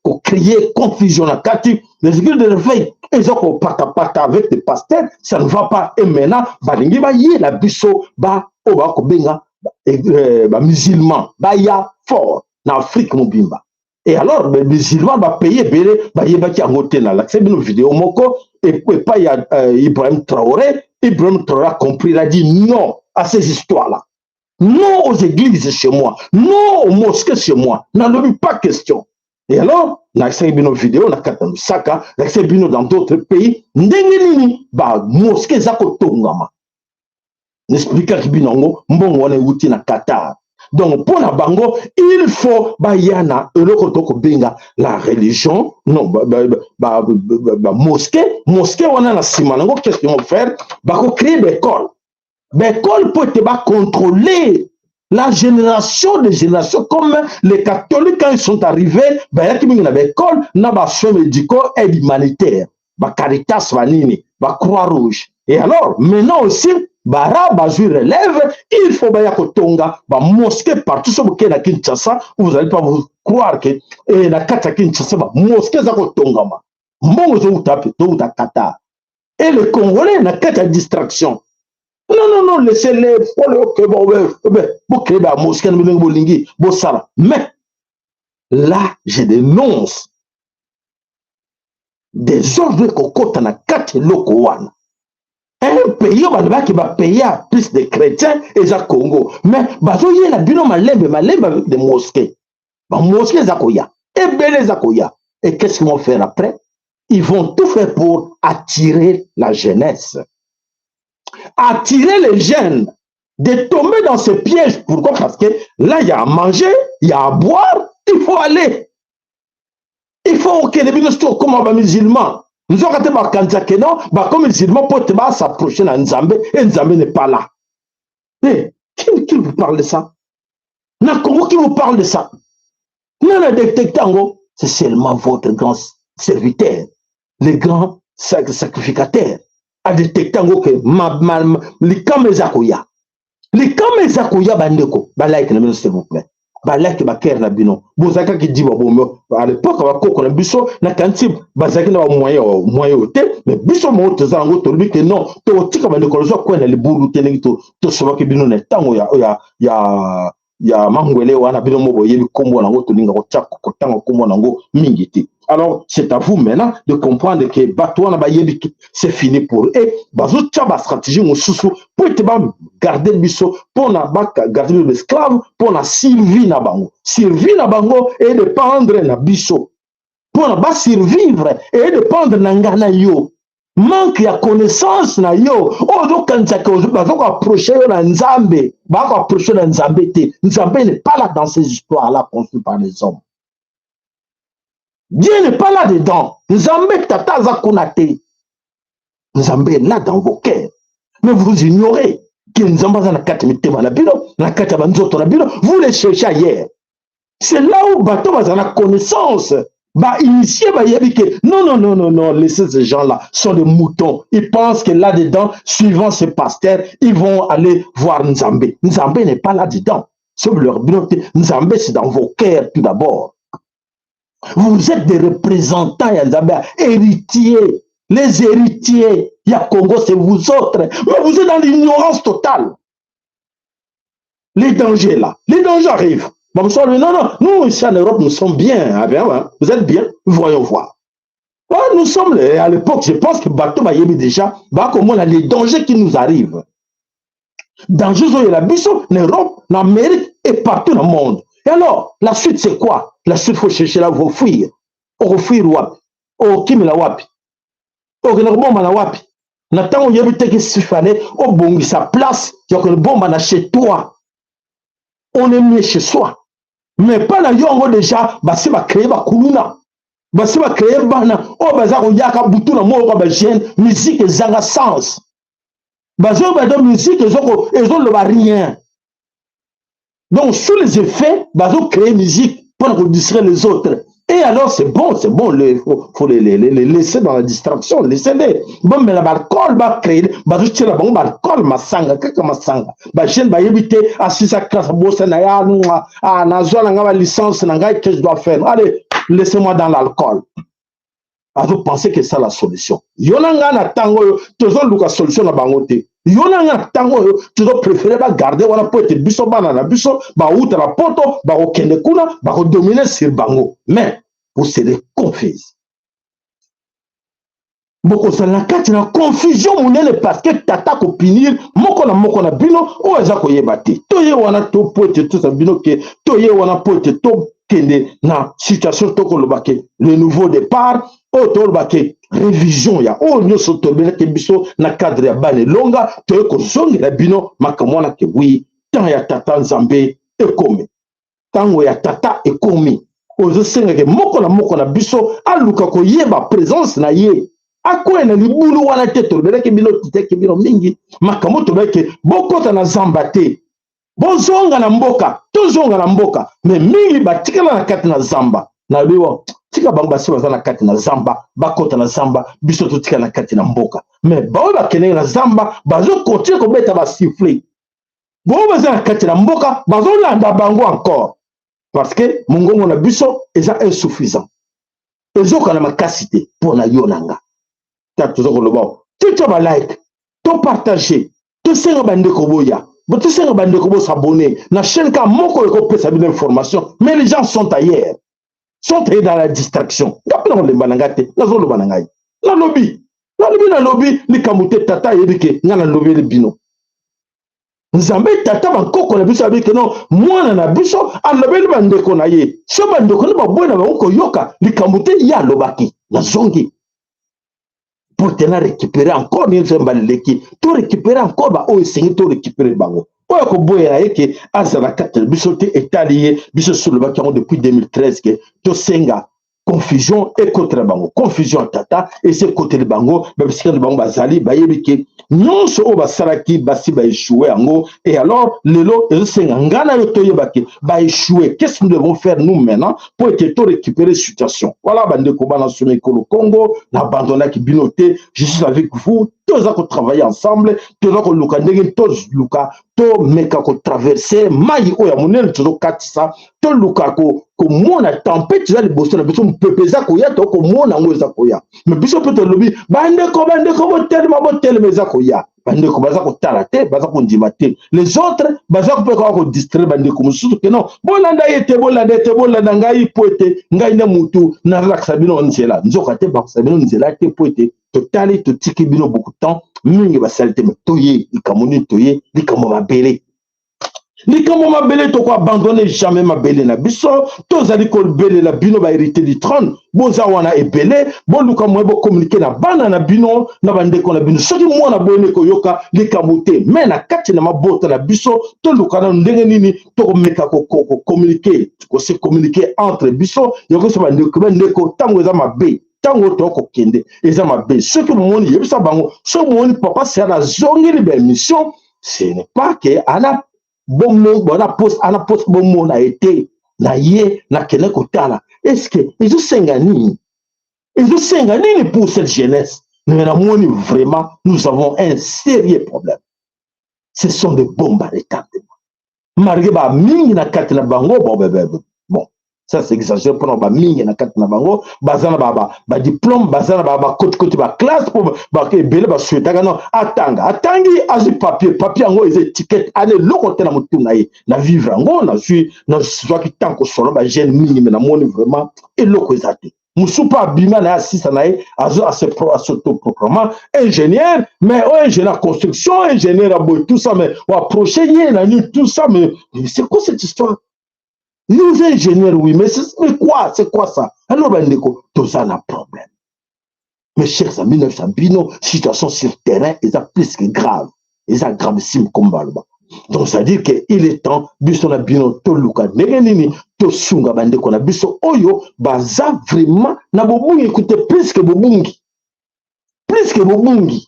kocréer confusion na kati. Les églises de réveil eza kopatapata avec des pasteurs, ça ne va pas. Et maintenant balingi bayela biso ba oyo bakobenga bamusulman, baya fort na Afrique mobimba. Et alors musulman, bapays ebele bayebaki yango te. Nalakisa bino video moko epai ya Ibrahim Traoré. Ibrahim Traoré a compris, il a dit non à ces histoires là non aux églises chez moi, non aux mosquées chez moi, nalobi pas question. Et alors nalakisaki bino video na kati ya Lusaka, nalakisaki bino dans d'autres pays ndenge nini bamosquée eza kotongama. Naexplikaki bino yango, mbongo wana ewuti na Qatar. Donc mpo na bango, il faut baya na eloko tokobenga la religion, non, bamosquée. Mosquée wana, na nsima nango, qu'est-ce qu'ils vont faire? Bakocréer baécole, baécole mpo ete bacontrôler la génération de génération, comme les catholiques, quand ils sont arrivés, bayaki mingi na baécole, na basoins médicaux, aide humanitaire, bacaritas, banini, bacroix rouge. Et alors maintenant aussi bara bazwi relève, il faut baya kotonga bamosquée partout. So bokei na Kinshasa, vous allez pas vous croire que na kati ya Kinshasa bamosquée eza kotongama. Mbongo ezowuta mpe towuta Qatar. Et le Congolais na kati ya distraction: non, non, non, laissez-les, ok, bon, bokei bamosquée na ndenge bolingi bosala. Mais là, je dénonce désordre ekokota na kati eloko wana. Un pays oyo balobaki bapays ya plus de chrétiens eza Congo, mais bazoyela bino malembe malembe avec des mosquées. Bamosquée eza koya ebele, eza koya. Et qu'est-ce qu'ils vont faire après? Ils vont tout faire pour attirer la jeunesse, attirer les jeunes de tomber dans ce piège. Pourquoi? Parce que là, il y a à manger, il y a à boire, il faut aller, il faut okende. Bino soki okóma bamusulman, Nzoka te bakanisa ke non, bakomi musulman mpo te bas'approche na Nzambe, e Nzambe n'est pas là. Eh, qui vous parle de ça na Congo? Qui vous parle de ça? Nani détecte yango? C'est seulement votre grand serviteur, le grand sacrificateur, adétecte yango ke likama eza koya, likama eza koya. Bandeko, balike na bino, s'il vous plaît, balike bacœur na bino. Bozalaki kaka diba bomo à l'époque. Bakoko na biso, nakanisi bazalaki na bamoyen moyen oyo te, mais biso moko toza yango. Tolobi ke non, tokotika bandeko lozwa kwea na libulu te, ndenge tosobaki bino na ntango ya mangwele wana. Bino mo boyebi nkombo nango, tolinga kotia kotanga nkombo nango mingi te. Alors, c'est à vous maintenant de comprendre que bato wana bayebi, c'est fini pour eux. Bazotia bastratégie mosusu po ete bagarde biso, mpona bagarde biso baesclave, mpona survie na bango. Survie na bango edépendre na biso. Mpona basurvivre, edépendre na ngai na yo. Manque ya connaissance na yo oyo ozokanisaka bazokoapproche yo na Nzambe, bakoapproche na Nzambe te. Nzambe n'est pas là dans ces histoires là construites par les hommes. Dieu n'est pas là dedans. Nzambe tata aza kuna te. Nzambe est là dans vos cœurs, mais vous ignorez que Nzambe aza na kati ya mitema na bino, na kati ya banzoto na bino. Vous les cherchez ailleurs. C'est là où bato baza na connaissance, bainitié, bayebi ke non, non, non, non, non, laissez ces gens-là, sont des moutons. Ils pensent que là-dedans, suivant ces pasteurs, ils vont aller voir Nzambe. Nzambe n'est pas là-dedans. Sauf leur bino te. Nzambe, c'est dans vos cœurs tout d'abord. Vous êtes des représentants ya Nzambe, héritiers. Les héritiers ya Congo, c'est vous autres, mais vous êtes dans l'ignorance totale. Les dangers là, les dangers arrivent. Bon, non, non, nous ici en Europe, nous sommes bien. Ah bien, ouais. Vous êtes bien, voyons voir. Ouais, nous sommes, à l'époque, je pense que bato bayebi déjà, bah, comment là, les dangers qui nous arrivent. Dangers oyo la biso, en Europe, en Amérique et partout dans le monde. Et alors, la suite, c'est quoi? La suite, faut chercher là, faut fuir. Okofuir wapi? Okimela wapi? Okende kobomba na wapi? Na ntango oyebi te que fallait obongisa place ya kobomba na chez toi. On est mieux chez soi. Mais pas na yo yango déjà basi bacréer bakuluna, basi bacréer bana oyo baza koyaka butu na moko, bajeune, musique ezanga sens. Bazoyoba do musique ezoloba rien. Donc, sous les effets, bazocréer musique mpona kodistraire les autres. Et alors, c'est bon, c'est bon, il faut les laisser dans la distraction, laissez-les. Bon, mais la alcool va créer, bazotiela bango baalcool, masanga, kaka masanga. Bajeune bayebi te, asisa classe, bosa na ya, ah, nazwa na nga ba licence na ngai, que je dois faire? Allez, laissez-moi dans l'alcool. Azo penser que c'est la solution. Yo na nga na ntango oyo tozoluka solution na bango te. Yo na nga na ntango oyo tozopréféré bagarde wana mpo ete biso bana na biso bauta na poto, bakokende kuna, bakodomine sur bango. Mais vous serez confuse, bokozala na kati na confusion monene, parce que tata kopunir moko na moko na bino oyo aza koyeba te. Toye wana to po ete toza bino ke toye wana po ete tokende na situation, tokoloba ke le nouveau départ oyo, toloba ke révision ya oyo nyonso tolobelaki biso na cadre ya bana elonga. Toye kozongela bino makambo wana ke oui, temps ya tata Nzambe ekomi, ntango ya tata ekomi. Ozosengake moko na moko na biso aluka koyeba présence na ye, akwea na libulu wana te. Tolobelaki bino, titeki bino mingi makambo, tolobelaki bokota na zamba te, bozonga na mboka, tozonga na mboka. Mais mingi batikala na kati na zamba. Nalobi wa tika bango basi baza na kati na zamba, bakota na zamba, biso totikala na kati na mboka. Mais baoyo bakendeki na zamba bazokontinue kobeta basifflet. Boyo baza na kati na mboka bazolanda bango encore, parce que mongongo na biso eza insuffisant, ezokana makasi te mpo na yo na nga. Ta toza koloba, totya balike, topartage, tosenga bandeko boya, tosenga bandeko bosabone na chaîne ka moko ekopesa bino information. Mais les gens sont ailleurs, sont ailleurs dans la distraction. Nga mpe na kolemba na ngai te, nazoloba na ngai, nalobi, nalobi, nalobi likambo te. Tata ayebi ke ngai nalobeli bino. Nzambe tata bankoko na biso ayebi ke non, mwana na biso alobeli bandeko na ye. So bandeko nde baboyi na bango koyoka likambo te, ye alobaki, nazongi pour te na récupérer encore nini. Mbala eleki, to récupérer encore baoyo esengi to récupérer bango. Oyo akoboyela ye ke azala kati na biso te, etali ye. Biso so olobaki yango depuis 2013 ke tosenga. Confusion ekotela bango, confusion ya tata esi ekoteli bango. Babisika na bango bazali, bayebi ke nyonso oyo basalaki basi baéchoué yango. Et alors lelo ezosenga ngai na yo toyeba ke baéchoué. Qu'est-ce que nous devons faire, nous, maintenant, po ete to récupérer situation? Voilà, bandeko bana somi ekolo Congo, nabandonaki bino te, je suis avec vous. Toza kotravailler ensemble, toza koluka ndenge toluka tomeka kotraverse mai oyo ya monene tozokatisa. Toluka komona tempête eza liboso na biso, mopepe eza koya, tokomona yango eza koya. Me biso mpe tolobi: "Bandeko, bandeko, botelema, botelema, eza koya." Bandeko baza kotala te, baza kondima te. Les autres baza mpe kaka kodistraire bandeko mosusu ke non, bolanda ye te, bolanda ye te, bolanda ngai, po ete ngai nde mutu nazalakisa bino nzela. Nzoka te, bakisa bino nzela te, po ete totali totiki bino beaucoup temps mingi basali te. Me toye likambo nini? Toye likambo mabele, likambo mabele. Tokoabandonner jamais mabele na biso. Tozali kobelela bino, bahéritier du trône, boza wana ebele, boluka moye bocommuniquer na bana na bino, na bandeko na bino. Soki mwana boyene koyoka likambo te, me na kati na mabota na biso, toluka nano ndenge nini tokomeka kocommuniquer, kose communiquer entre biso. Yango so bandeko, bandeko, ntango eza mabe, ntango tokokende eza mabe. Soki momoni, yebisa bango. Soki momoni papa Seyala azongeli baémission, ce n'est pas ke ana bona poste, ana poste bomona ye te. Na ye nakende kotala est-ce ezosenga nini, ezosenga nini pour cette jeunesse. Mais namoni vraiment, nous avons un sérieux problème. Ce sont des bombes à retardement, malgré bamingi na kati na bango. Bon, ça c'est exagéré mpona bamingi na kati na bango baza na badiplôme, baza na bakotikoti, baclasse, mpo ebele basouhaitaka no atanga, atangi, azwi papier. Papier yango eza étiquette, ana eloko te na motu na ye. Na vivre yango, nazwi, nazwaki ntango kosolo bajeune mingi, me namoni vraiment eloko eza te. Mosusu mpe abima na ye, asisa na ye, azo as'autoproclamant ingénieur, mais oyo ingénieur construction, ingénieur aboye, tout ça, mais oapproche ye na nini, tout ça. Mais c'est quoi cette histoire? Nous, ingénieurs, oui, mais mais quoi, c'est quoi ça? Alors bandeko, toza na problème, mes chers amis. Nayebisa bino, situation sur terrain eza plus que grave, eza gravissime comme baloba. Donc c'est à dire que il est temps biso na bino toluka ndenge nini tosunga bandeko na biso oyo baza vraiment na bobungi. Écoute, plus que bobungi, plus que bobungi.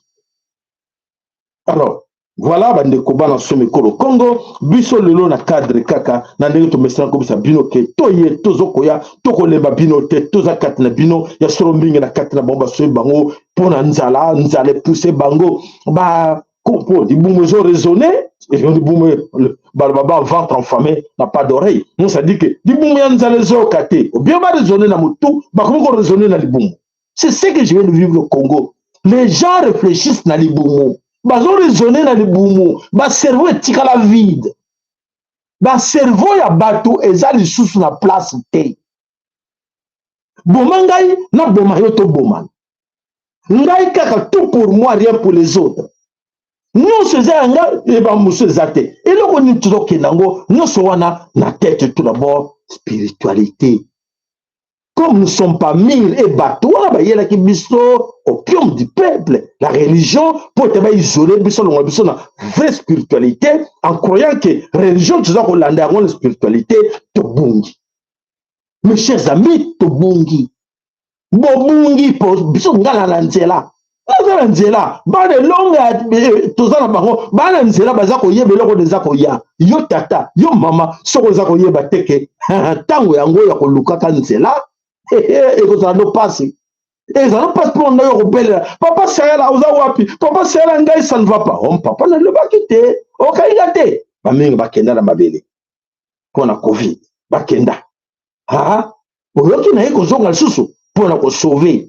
Alors voilà, bandeko bana somi ekolo Congo, biso lelo na cadre kaka na ndenge tomesana kobisa bino ke toye, tozokoya, tokolemba bino te, toza kati na bino ya solo. Mingi na kati na bango basoyi bango mpo na nzala. Nzala epousse bango ba mpo libumu ezo raisonner. Libumu, baloba ba ventre affamé n'a pas d'oreille. Donc ça dit que libumu ya nzala ezoyoka te. Obien baraisonner na motu, bakomi koraisonner na libumu. C'est ce que je viens de vivre au Congo. Les gens réfléchissent na libumu, bazoraisonner na libumu, bacerveau etikala vide, bacerveau ya bato eza lisusu na place te. Boma ngai, naboma yo, tobomana ngai kaka, tout pour moi, rien pour les autres. Nyonso eza ya ngai, eba mosusu eza te. Eloko nini tozokende yango nyonso wana na tête? Tout d'abord spiritualité. Comme nous sommes pas mûrs, e bato wana bayelaki biso opium du peuple, la religion, mpo ete baisole biso, longola biso na vraie spiritualité, en croyant que religion toza kolanda yango na spiritualité. Tobungi, mes chers amis, tobungi, bobungi. Mpo biso ngala na nzela, naza na nzela, bana elonga toza na bango, bana nzela baza koyeba eloko eza koya. Yo tata, yo mama, soki oza koyeba te ke ntango yango ya kolukaka nzela, ekozala no pasi, ezala no pasi mpo ngai okobelela: "Papa Sayala, oza wapi? Papa Sayala, ngai ça ne va pas." Oh, papa nalobaki te, okainga te. Bamingi bakenda na mabele mpo na Covid, bakenda. Oyoki na ye kozonga lisusu mpo na kosauver,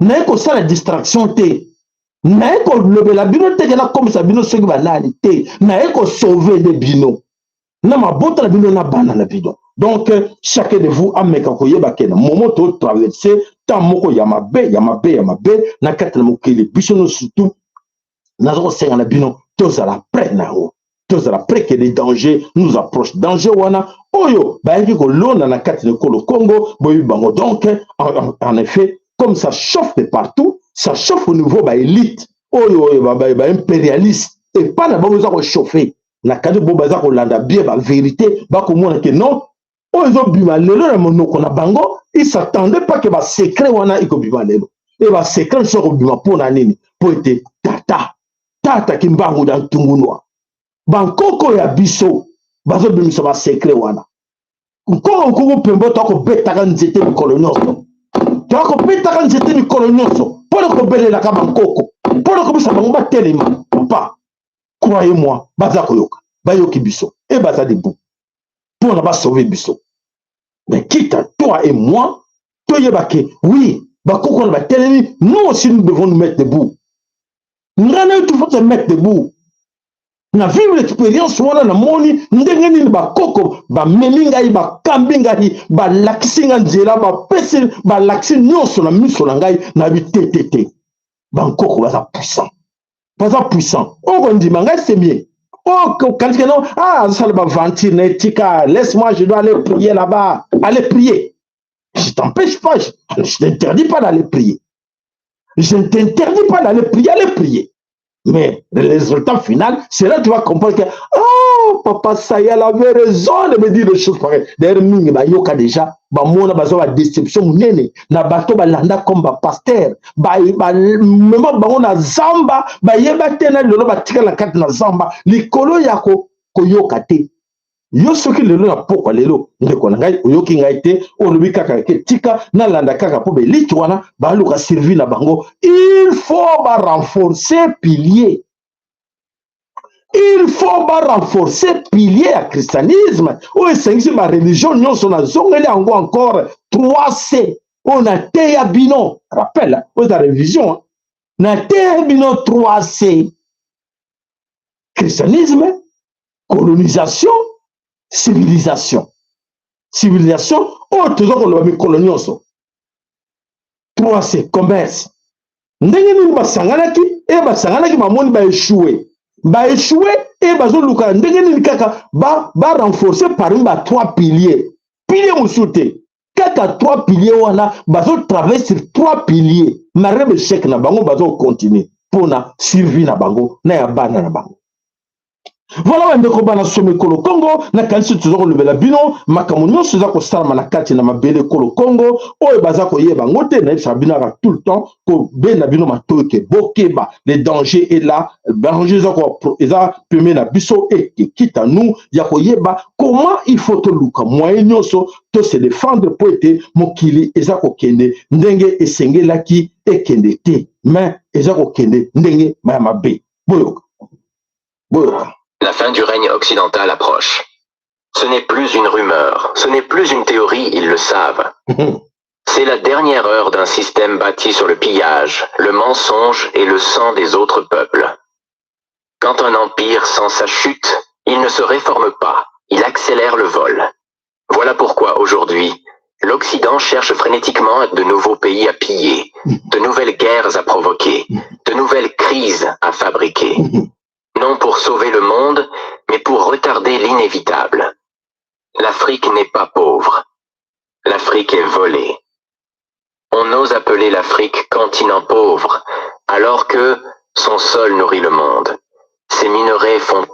naye kosala distraction te, naye kolobela bino te ke nakomisa bino soki banani te, naye kosauver nde bino na mabota na bino, na bana na bino. Donc chacun de vous ameka koyeba ke na moment totraverse temps moko ya mabe, ya mabe, ya mabe na kati na mokili. Biso no surtout, naza kosenga na bino tozala prêt na yango, tozala prêt que les dangers nous approchent. Danger wana oyo bayaki kolonda na kati na ekolo Congo, boyebi bango. Donc en effet, comme ça chauffe de partout, ça chauffe au niveau baélite oyo baimpérialiste, epai na bango eza kochauffe na kati. Bo baza kolanda bien bavérité, bakomona ke non, Oyo ezobima lelo na monoko na bango, ils s'attendaient pas que ba secret wana ekobima lelo. E ba secret mosusu ekobima mpo na nini? Mpo ete tata tata Kimbangu da Ntungunwa, bankoko ya biso bazobimisa ba secret wana. Nkoko nkuku pembo toakobetaka nzete mikolo nyonso, toakobetaka nzete mikolo nyonso mpo na kobelelaka bankoko, mpo na kobisa bango batelema. Papa, croyez moi, baza koyoka, bayoki biso e baza debout mpo na basauve biso. Mais quitte à toi et moi toyeba ke oui, bakoko na batelemi, nous aussi nous devons nous mettre debout. Ngai na yo, il faut se mettre debout. Na vivre expérience wana, namoni ndenge nini bakoko bamemi ngai, bakambi ngai, balakisi ngai nzela, bapesi, balakisi nyonso na miso na ngai. Nayebi te te te, bankoko baza puissant, baza puissant. Oyo kondima ngai, c'est mieux. Oh, okanisi ke non, ah, azosala baventure na etika, laisse moi, je dois aller prier là-bas. Aller prier, je t'empêche pas, je t'interdis pas d'aller prier, je ne t'interdis pas d'aller prier, aller prier. Mais le résultat final, c'est là que tu vas comprendre que, oh, papa Sayal avait raison de me dire des choses pareilles. D'ailleurs, mingi bayoka déjà, bamona baza ba déception monene na bato balanda comme ba pasteur, ba mema bango na zamba, bayeba te na lelo batikala kati na zamba likolo ya koyoka te. Yo soki lelo na pokwa lelo, ndeko na ngai, oyoki ngai te, olobi kaka ke tika nalanda kaka mpo belite wana baluka survie na bango. Il faut barenforcer pilier, il faut barenforcer pilier ya christianisme oyo esangisi bareligion nyonso. Nazongeli yango encore, 3C oyo nateya bino, rappel, oyo eza révision. Nateya bino 3C: christianisme, colonisation, civilisation. Civilisation oyo toza koloba mikolo nyonso, 3C, commerce. Ndenge nini basanganaki? E basanganaki, bamoni baéchoué, baéchoué, e bazoluka ndenge nini kaka barenforcer ba parmi ba trois piliers. Pilier mosusu te, kaka trois piliers wana. Bazotravaille sur trois piliers malgré baéchec na bango, bazocontinue mpona survie na bango na ya bana na bango. Voilà, bandeko bana somo ekolo Kongo, nakanisi toza kolobela bino makambo nyonso eza kosalama na kati na mabele ekolo Kongo oyo baza koyeba yango te. Nayebisaka bino kaka tout le temps, kobenda bino matoi ke bokeba, le danger est là, danger eza peme na biso. Ekita nu ya koyeba comment il faut toluka moyen nyonso to se défendre, mpo ete mokili eza kokende ndenge esengelaki ekende te, mais eza kokende ndenge ya mabe. Boyoka, boyoka. La fin du règne occidental approche. Ce n'est plus une rumeur, ce n'est plus une théorie, ils le savent. C'est la dernière heure d'un système bâti sur le pillage, le mensonge et le sang des autres peuples. Quand un empire sent sa chute, il ne se réforme pas, il accélère le vol. Voilà pourquoi aujourd'hui, l'Occident cherche frénétiquement de nouveaux pays à piller, de nouvelles guerres à provoquer, de nouvelles crises à fabriquer. Non pour sauver le monde, mais pour retarder l'inévitable. L'Afrique n'est pas pauvre. L'Afrique est volée. On ose appeler l'Afrique continent pauvre, alors que son sol nourrit le monde. Ses minerais font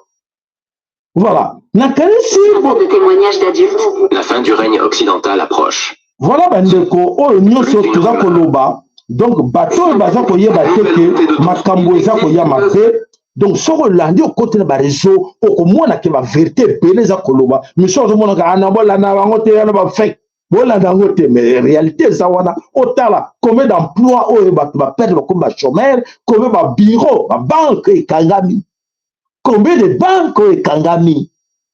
Voilà, nakanisi De témoignages d'adultes. La fin du règne occidental approche. Voilà, bandeko, oyo nyonso toza koloba. Donc bato oyo baza koyeba te ke makambo eza koya mabe. Donc soki olandi, okoti na baréseau, okomona ke bavérité ebele eza koloba. Miso azomonaka ana, bolanda bango te, wana bafake, bolanda yango te. Mais réalité eza wana. Otala combien d'emploi oyo bato baperdre, bakomi bachômeur, combien babureau, babanke ekangami, combien de banques oyo ekangami.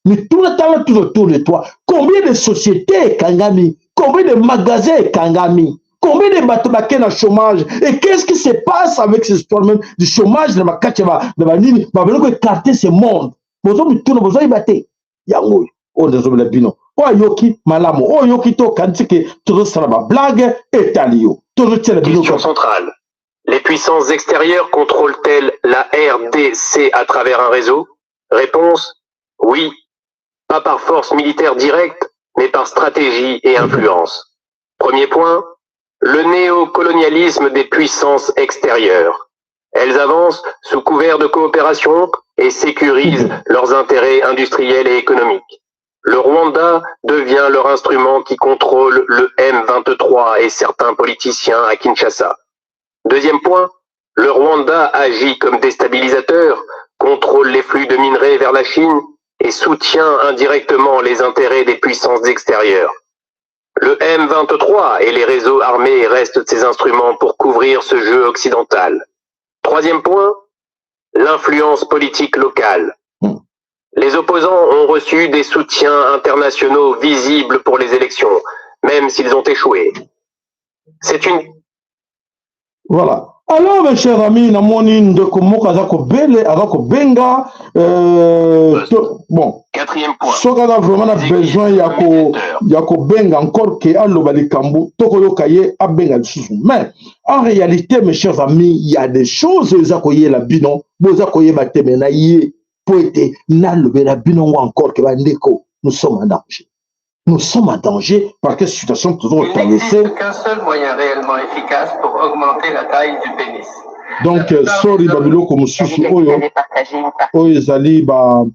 Mituna, tala tout autour de toi, combien de sociétés ekangami, combien de magasins ekangami, combien de bato bake na chômage. Et qu'est-ce qui se passe avec cette histoire même du chômage na bakati ya banini babeli koécarter ce monde? Bozo mituna, bozoyeba te. Yango oyo oyo nazobela bino, oyo ayoki malamu, oyo oyoki te, okanisi ke tozosala bablague, etali yo. Tozotiela bino. Question centrale. Les puissances extérieures contrôlent-elles la RDC à travers un réseau? Réponse: oui. Pas par force militaire directe, mais par stratégie et influence. Premier point, le néocolonialisme des puissances extérieures. Elles avancent sous couvert de coopération et sécurisent leurs intérêts industriels et économiques. Le Rwanda devient leur instrument qui contrôle le M23 et certains politiciens à Kinshasa. Deuxième point, le Rwanda agit comme déstabilisateur, contrôle les flux de minerais vers la Chine et soutient indirectement les intérêts des puissances extérieures. Le M23 et les réseaux armés restent ses instruments pour couvrir ce jeu occidental. Troisième point, l'influence politique locale. Les opposants ont reçu des soutiens internationaux visibles pour les élections, même s'ils ont échoué. C'est une... Voilà. Alors, mes chers amis, namoni ndeko moko aza kobele, aza kobenga, bon. Quatrième point. Soki aza vraiment na besoin ya kobenga encore ke aloba likambo, tokoyoka ye abenga lisusu. Mais en réalité, mes chers amis, il y a des choses eza koyela bino, boza koyeba te, mais na ye po ete nalobela bino ngo encore ke bandeko, nous sommes en danger. Nous sommes en danger parce que situation toujours Il traversée. n'existe qu'un seul moyen réellement efficace pour augmenter la taille du pénis. Donc, sorry, babiloko mosusu oyo ezali ba,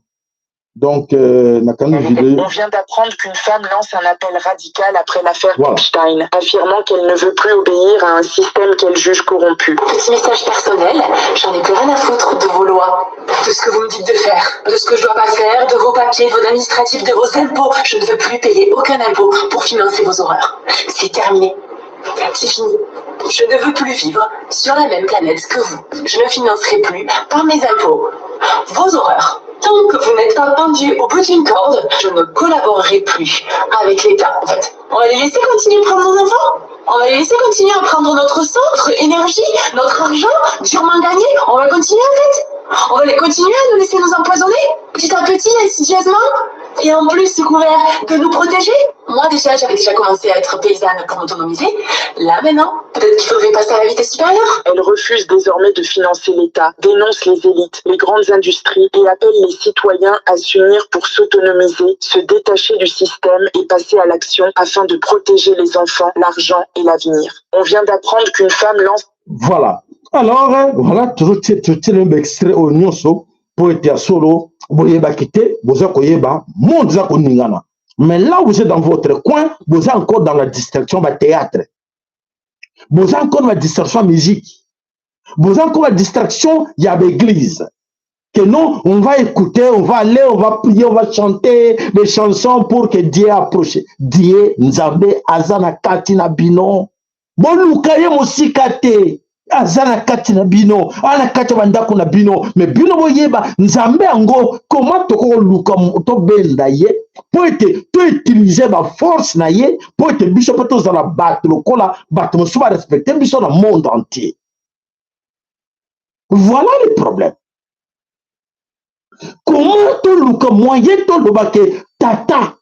donc nakangi vidéo. On vient d'apprendre qu'une femme lance un appel radical après l'affaire Voilà. Epstein, affirmant qu'elle ne veut plus obéir à un système qu'elle juge corrompu. Petit message personnel, j'en ai plus rien à foutre de vos lois, de ce que vous me dites de faire, de ce que je dois pas faire, de vos papiers, de vos administratifs, de vos impôts. Je ne veux plus payer aucun impôt pour financer vos horreurs. C'est terminé. C'est fini. Je ne veux plus vivre sur la même planète que vous. Je ne financerai plus par mes impôts vos horreurs. Tant que vous n'êtes pas pendu au bout d'une corde, je ne collaborerai plus avec l'État, en fait. On va les laisser continuer à prendre nos enfants. On va les laisser continuer à prendre notre sang, notre énergie, notre argent, durement gagné. On va continuer, en fait. On va les continuer à nous laisser nous empoisonner, petit à petit, insidieusement. Et en plus, sous couvert de nous protéger. Moi, déjà, j'avais déjà commencé à être paysanne pour m'autonomiser. Là, maintenant, peut-être qu'il faudrait passer à la vitesse supérieure. Elle refuse désormais de financer l'État, dénonce les élites, les grandes industries et appelle les citoyens à s'unir pour s'autonomiser, se détacher du système et passer à l'action afin de protéger les enfants, l'argent et l'avenir. On vient d'apprendre qu'une femme lance... Voilà. Alors, voilà, toujours le extrait oyo nyonso po ete ya solo boyebaki te, boza koyeba monde eza koningana. Mais là, vous êtes dans votre coin, boza encore dans la distraction ba théâtre, boza encore dans la distraction musique, boza encore la distraction ya ba église. Que non, on va écouter, on va aller, on va prier, on va chanter des chansons pour que Dieu approche. Dieu, Nzambe, aza na kati na bino. Boluka ye mosika te. Aza na kati na bino, aza na kati ya bandako na bino. Mais bino boyeba, Nzambe yango, comment tokoluka tobenda ye, po ete to utiliser ba force na ye, po ete biso po tozala bato lokola bato mosusu ba respecter biso na monde entier. Voilà le problème. Comment toluka moyen toloba ke tata,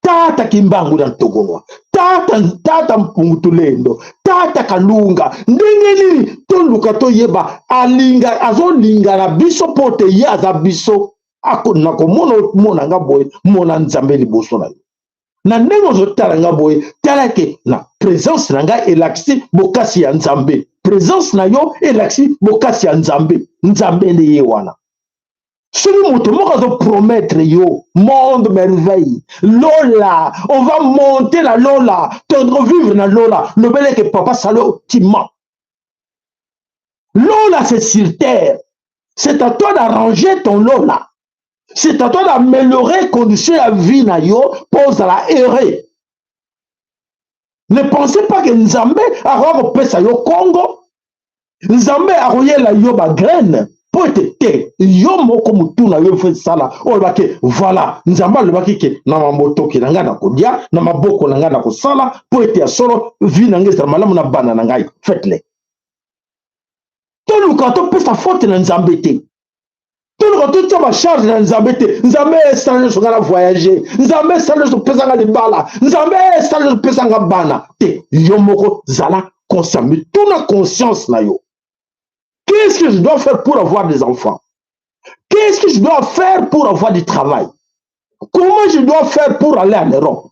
tata Kimbangu na Ntogonwa, tata, tata Mpungutulendo, tata Kalunga, ndenge nini toluka toyeba alinga, azolinga na biso po te ye aza biso, ako, na komona mona nga boye, mona Nzambe liboso na yo. Na ndenge ozotala nga boye, tala ke na présence na ngai elakisi bokasi ya Nzambe. Présence na yo elakisi bokasi ya Nzambe. Nzambe nde ye wana. Soki moto moko azo promettre yo monde merveille, Lola, on va monter la Lola, tondre vivre na Lola, lobeleke papa Salo, tu mens. Lola, c'est sur terre. C'est à toi d'arranger ton Lola. C'est à toi d'améliorer conditions ya vie na yo pour ozala heureux. Ne pensez pas que Nzambe akoka kopesa yo Congo, Nzambe akoyela yo ba graine po ete te yo moko mutu na yo fo esala oyo olobaki voilà Nzambe alobaki ke na mamotoki na ngai na kolia, na maboko na ngai na kosala po ete ya solo vie na ngai ezala malamu na bana na ngai. Faites-le. Toluka topesa faute na Nzambe te. Toluka totia ba charge na Nzambe te. Nzambe esala nyonso ngai na voyager. Nzambe esala nyonso opesa ngai libala. Nzambe esala nyonso opesa ngai bana te. Yo moko zala conscient. Mais tuna conscience na yo. Qu'est-ce que je dois faire pour avoir des enfants? Qu'est-ce que je dois faire pour avoir du travail? Comment je dois faire pour aller en Europe?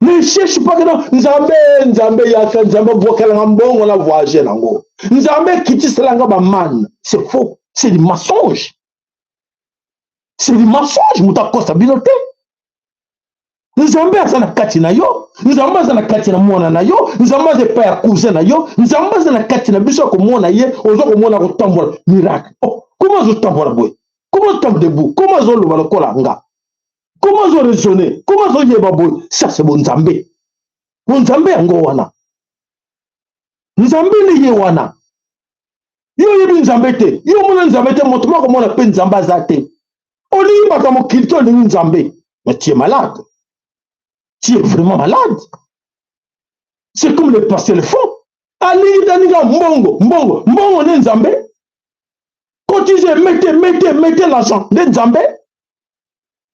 Ne cherche pas que non, Nzambe, Nzambe yaka, Nzambe bwakela nga mbongo na voyager nango. Nzambe kitisela nga ba man. C'est faux. C'est du mensonge. C'est du mensonge. Moto akosa bino te. Nzambe aza na kati na yo, Nzambe aza na kati na mwana na yo, Nzambe aza epai ya cousin na yo, Nzambe aza na kati na biso. Akomona ye, oza komona kotambola miracle. Oh, comment azotambola boye? Comment azotambola debout? Comment azoloba lokola nga? Comment azo raisonner? Comment azoyeba boye? Ça c'est bonzambe. Bonzambe yango wana. Nzambe nde ye wana. Yo oyebi Nzambe te, yo omona Nzambe te, moto moko omona mpe Nzambe aza te. Olingi bato ya mokili te, olingi Nzambe. Mais tu es malade. Tu es vraiment malade. C'est comme les pasteurs le font. Alingi alinga mbongo, mbongo, mbongo nde Nzambe. Cotisez, mettez, mettez, mettez l'argent nde Nzambe.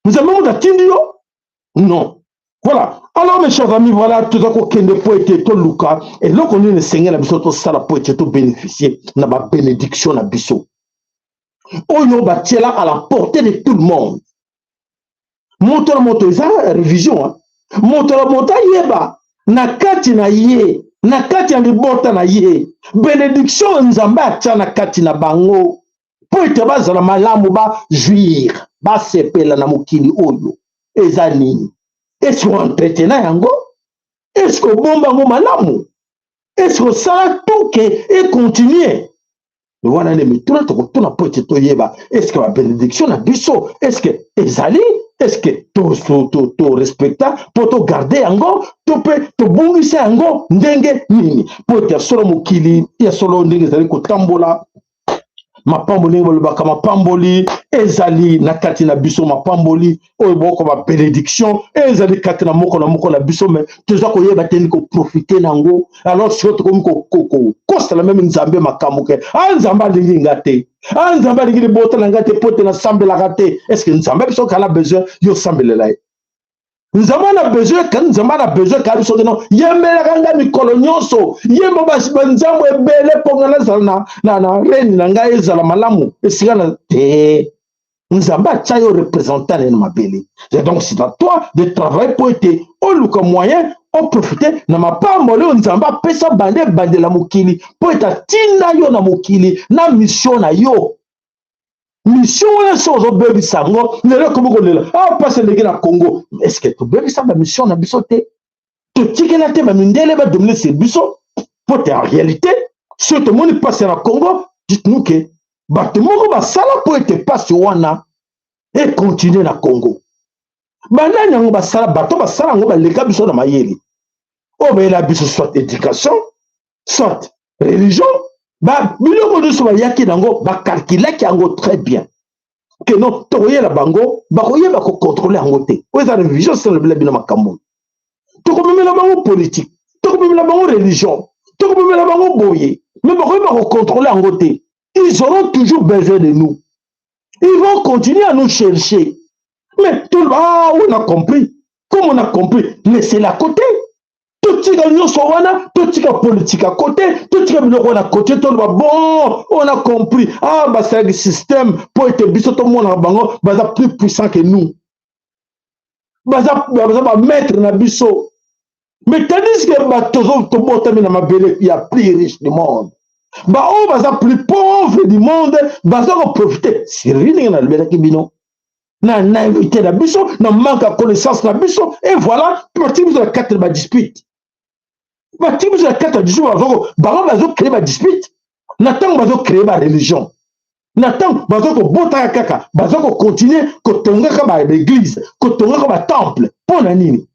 Nzambe moto atindi yo? Non. Voilà. Alors mes chers amis, voilà, toza kokende po ete toluka eloko nini esengeli na biso tosala po ete tobénéficie na ba bénédiction na biso oyo batiela à la portée de tout le monde. Moto na moto eza révision, hein? Moto na moto ayeba na kati na ye, na kati ya libota na ye, bénédiction Nzambe atia na kati na bango mpo ete bazala malamu, ba jouir, basepela na mokili oyo eza nini. Eske oentretena yango? Eske obomba yango malamu? Eske osala tout ke econtinue? Wana nde mituna tokotuna mpo ete toyeba eske babenediction na biso eske ezali, eske torespecta mpo togarde yango, to mpe tobungisa yango ndenge nini, mpo ete ya solo mokili ya solo ndenge ezali kotambola. Mapamboli, ndenge balobaka, mapamboli ezali na kati na biso, mapamboli oyo boko ba bénédiction ezali kati na moko na moko na biso, mais toza koyeba te ni koprofite na yango. Alors sikoyo tokomi kokosala meme Nzambe makambo ke a Nzambe alingi nga te, a Nzambe alingi libota na nga te po te nasambelaka te. Est ce que Nzambe biso kala besoin yo osambelela ye? Nzambe na besoin ka, Nzambe na besoin ka biso kino yembelaka nga mikolo nyonso, yemba banzambo ebele mpo nga nazala na reni na ngai ezala malamu esika na te. Nzambe atya yo représentant na ye na mabele, donc c'est à toi de travailler mpo ete oluka moyen oprofite na mapamboli oyo Nzambe apesa bande ebandela mokili, mpo ete atinda yo na mokili na mission na yo. Mission wana so ozobebisa yango, lelo ekomi kolela ah, mpasi eleki na Congo. Est-ce tobebisa bamission na biso te? Totikela te bamindele badomine sur biso, mpo te en réalité soki tomoni mpasi na Congo, dites-nous ke bato moko basala mpo ete mpasi wana ekontinue na Congo. Banani yango basala? Bato basala yango baleka biso na mayele, oyo bayela biso soit éducation, soit religion, ba biloko nyonso bayaki nango, bakalkulaki yango très bien ke non, tokoyela bango, bakoyeba kokontrole yango te. Oyo eza revision selobela bino makambo. Tokomemela bango politique, tokomemela bango religion, tokomemela bango boye, mais bakoyeba kokontrole yango te. Ils auront toujours besoin de nous, ils vont continuer à nous chercher. Mais tout, ah, on a compris, comme on a compris, laissez-la à côté. Totika nyonso wana, totika politique à côté, totika biloko wana côté, toloba bon, on a compris. Ah, basalaki système mpo ete biso tomonaka bango baza plus puissant que nous, baza bamaître na biso. Mais tandis que bato tobotami na mabele ya plus riche du monde, baoyo baza plus pauvre du monde baza koprofite seri ndenge nalobelaki bino na naïveté na biso, na manque ya connaissance na biso. Et voilà, batiki biso na kati na badispute, batiki biso na kati ya dispute. Bango bazocrée badispute na ntango bazocrée bareligion, na ntango baza kobotaka kaka, baza kocontinue kotongaka baeglise, kotongaka batemple. Mpo na nini?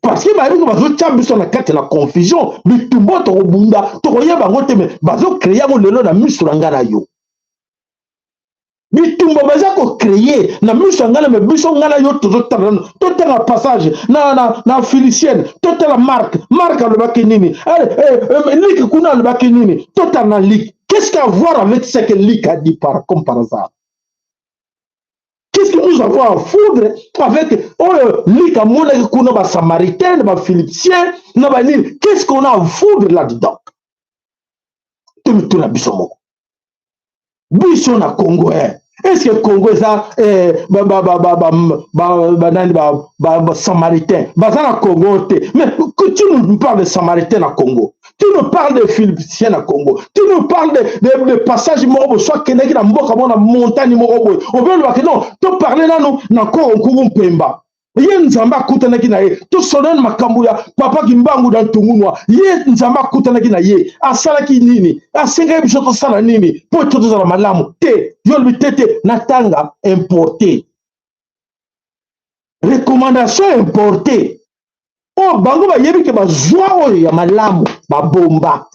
Parce que bayebi ko bazotya biso na kati na confusion. Bitumba tokobunda, tokoyeba yango te, mais bazocrée yango lelo na miso na ngai na yo. Bitumba baza kocreye na miso ya ngai na me biso, ngai na yo tozotala nano. Totanga passage na Philippiens, totala Marc. Marc alobaki nini? Luc kuna alobaki nini? Totala na Luc. Qu'est-ce qu'à voir avec ce que Luc a dit? Par comme par hasard, qu'est-ce que nous avons à foutre avec oyo Luc amonaki kuna, basamaritain na baphilippiens na banini? Qu'est-ce qu'on a à foutre là-dedans? Tomituna biso moko, biso na Congo, eh. Est-ce que Congo eza eh, banani basamaritain baza na Congo te? Mais tu nous parles de samaritain na Congo, tu nous parles de philippiens na Congo, tu nous parles de passage moko boye, so akendaki na mboka moko na montagne moko boye, obe olobaki non, toparle nanu na koro nkuku mpemba. Ye Nzambe akutanaki na ye. Tosolola na makambo ya Papa Kimbangu na Ntungunwa. Ye Nzambe akutanaki na ye, asalaki nini? Asengaki biso tosala nini mpo ete tozala malamu? Te, yo olobi te te, natanga importe, recommandation importe oyo bango bayebi ke bazwa oyo ya malamu, babomba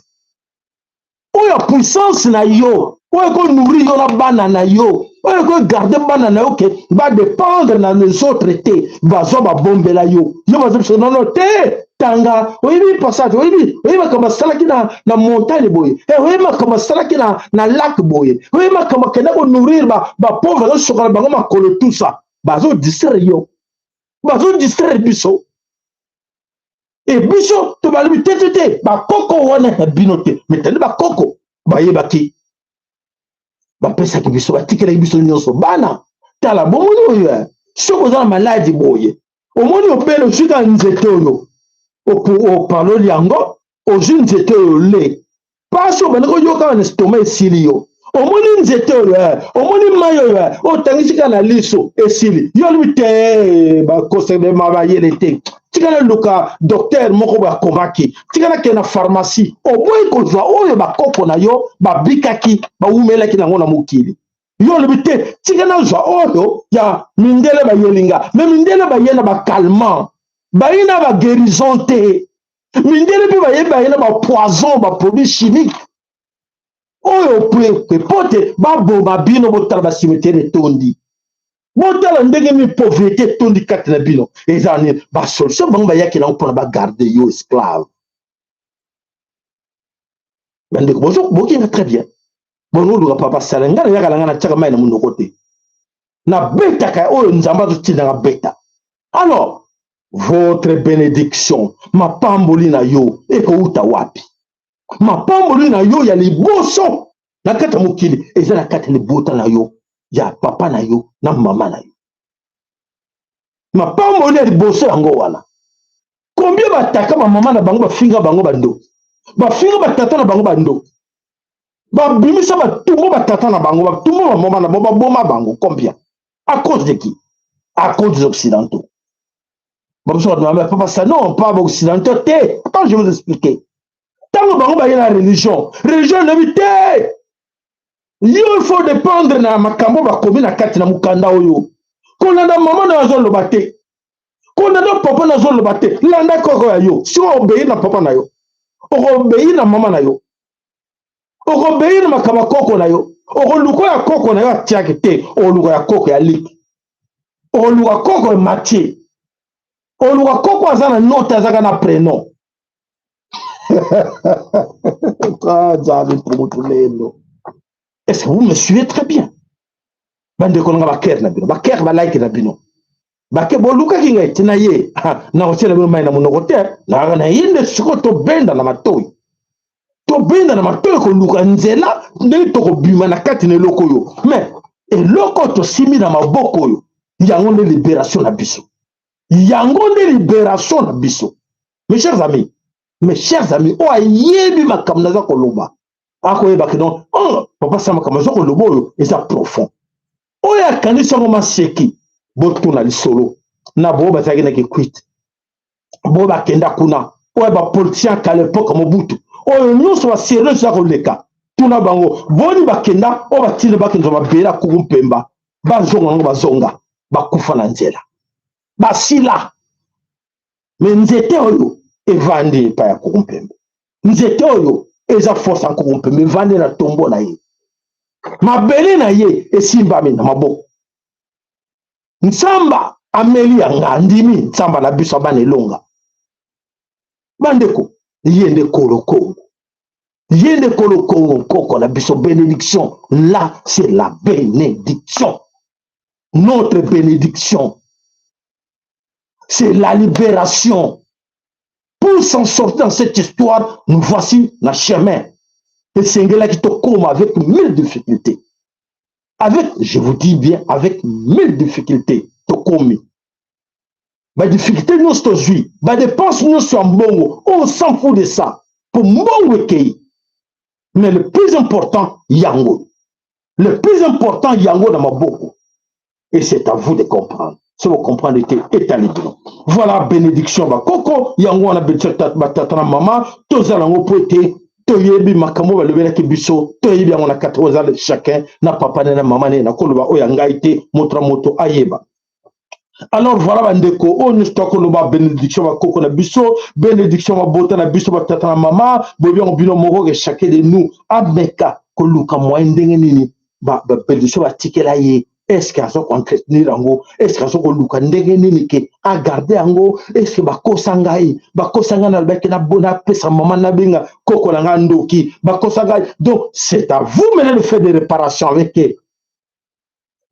oyo ya puissance na yo, oyo ekonourrir yo na bana na yo, oyo ekogarde bana na yo ke badépendre na les autres te. Bazwa, babombela yo, yo baza biso nono te. Tanga, oyebi passage, oyebi makambo asalaki na montagne boye, oyebi makambo asalaki na lac boye, oyebi makambo akenda konourrir bapauvre, azosokola bango makolo, tout ça. Bazodistraire yo, bazodistraire biso. E biso tobalobi te, te, te, bakoko wana ya bino te. Me tandi bakoko bayebaki, bapesaki biso, batikelaki biso nyonso. Bana, tala, bomoni oyo, soki oza na maladi boye, omoni obele, ozwi kaka nzete oyo, opaloli yango, ozwi nzete oyo, le pasi obandi koyoka na estomac esili yo. Omoni nzete oyo, omoni mai oyo, otangisi kaka na liso, esili yo. Olobi te, bakosema bayele te, tika naluka docteur moko boye akomaki, tika nakende na pharmacie. Oboyi kozwa oyo bakoko na yo babikaki, bawumelaki nango na mokili. Yo olobi te, tika nazwa oyo ya mindele bayelinga. Me mindele baye na bacalmant, baye na baguérison te. Mindele mpe bayebi, baye na bapoison, baproduit chimique oyo po te baboma bino. Botala bacimetière etondi, botala ndenge nini pauvreté etondi kati na bino. Eza nini? Basolution bango bayaki nango mpona bagarde yo esclave. Bandeko, bokinga très bien. Bonoluka papa sala ngai, nayaka na ngai, natiaka mai na monoko te, nabetaka oyo Nzambe azotindanga beta. Alors, votre bénédiction, mapamboli na yo ekouta wapi? Mapamboli na yo ya liboso na kati ya mokili eza na kati ya libota na yo, ya papa na yo na mama na yo. Mapamboli ya liboso yango wana. Combien bataka bamama na bango, bafinga bango bandoki, bafinga batata na bango bandoki, babimisa batumbo batata na bango, batumbo bamama na bango, baboma bango combien? À cause de qui? À cause des Occidentaux. Bamosusu bato, papa ça, non, pas baoccidentaux te. Attends, je vais vous expliquer. Ntango bango baye na religion, religion elobi te, yo il faut dépendre na makambo bakomi na kati na mokanda oyo. Kolanda mama na yo azoloba te, kolanda papa na azoloba te, landa koko ya yo. Soki oobéir na papa na yo, okoobéir na mama na yo, okoobéir na makambo ya koko na yo. Okoluka ya koko na yo atiaki te, okoluka ya koko ya liki, okoluka koko ya Matie, oluka koko aza na note, azaka na prénom. Nzambe mpungu. Est-ce que vous me suivez très bien, bandeko nanga? Bakere na bino, bakere, balike na bino, bake bolukaki ngai ntina ye, nakotiela bino mai na monoko te. Nakaka na ye nde sikoyo tobenda na matoi, tobenda na matoi koluka nzela ndenge tokobima na kati na eloko oyo. Mais eloko oyo tosimbi na maboko oyo, yango nde libération na biso, yango nde libération na biso, mes chers amis, mes chers amis. Oyo ayebi makambo naza koloba akoyeba ke non, oh, papa sa makambo aza koloba oyo eza profond. Oyo akanisi yango maseki, botuna lisolo na boyo bazalaki na Kikwit, boyo bakenda kuna, oyo bapoliticien kala, époque Mobutu, oyo nyonso basérieux eza koleka. Tuna bango boni bakenda, oyo batinda bakenda mabele ya kuku mpemba, bazonga yango, bazonga bakufa na nzela, basila. Me nzete oyo evandi epai ya kuku mpembe, nzete oyo eza force ya nkuku mpembe, evandi na tombo na ye, mabele na ye esimbami na maboko. Nzamba ameli yanga, andimi nzamba na biso bana elonga. Bandeko, ye nde kolo Kongo, ye nde kolo Kongo, nkoko na biso. Bénédiction là, c'est la bénédiction. Notre bénédiction, c'est la libération. Pour s'en sortir dans cette histoire, nous voici na chemin esengelaki tokóma avec mille difficultés, avec, je vous dis bien, avec mille difficultés tokomi. Badifficulté nyonso tozwi, badépense nyonso ya mbongo, on s'en fout de ça, po mbongo ekei. Mais le plus important yango, le plus important yango na maboko, et c'est à vous de comprendre. So bocomprendre te, etali bino. Voilà, bénédiction bakoko yango wana, bénédiction batata na mama, tozala yango mpo ete toyebi makambo balobelaki biso, toyebi yango na kati. Oyo eza chacun na papa ne na mama ne, nakoloba oyo ya ngai te, moto na moto ayeba. Alors voilà, bandeko, oyo nyonso tokoloba, bénédiction bakoko na biso, bénédiction mabota na biso, batata na mama, boyebi yango bino moko ke chacun de nous ameka koluka moyen ndenge nini babénédiction batikela ye. Est-ce aza koentretenir yango? Est-ce aza koluka ndenge nini ke agarde yango? Est-ce bakosa ngai? Bakosa ngai, nalobaki napesa mama, nabenga koko na ngai ndoki, bakosa ngai. Donc c'est à vous maintenant de faire des réparations avec eux.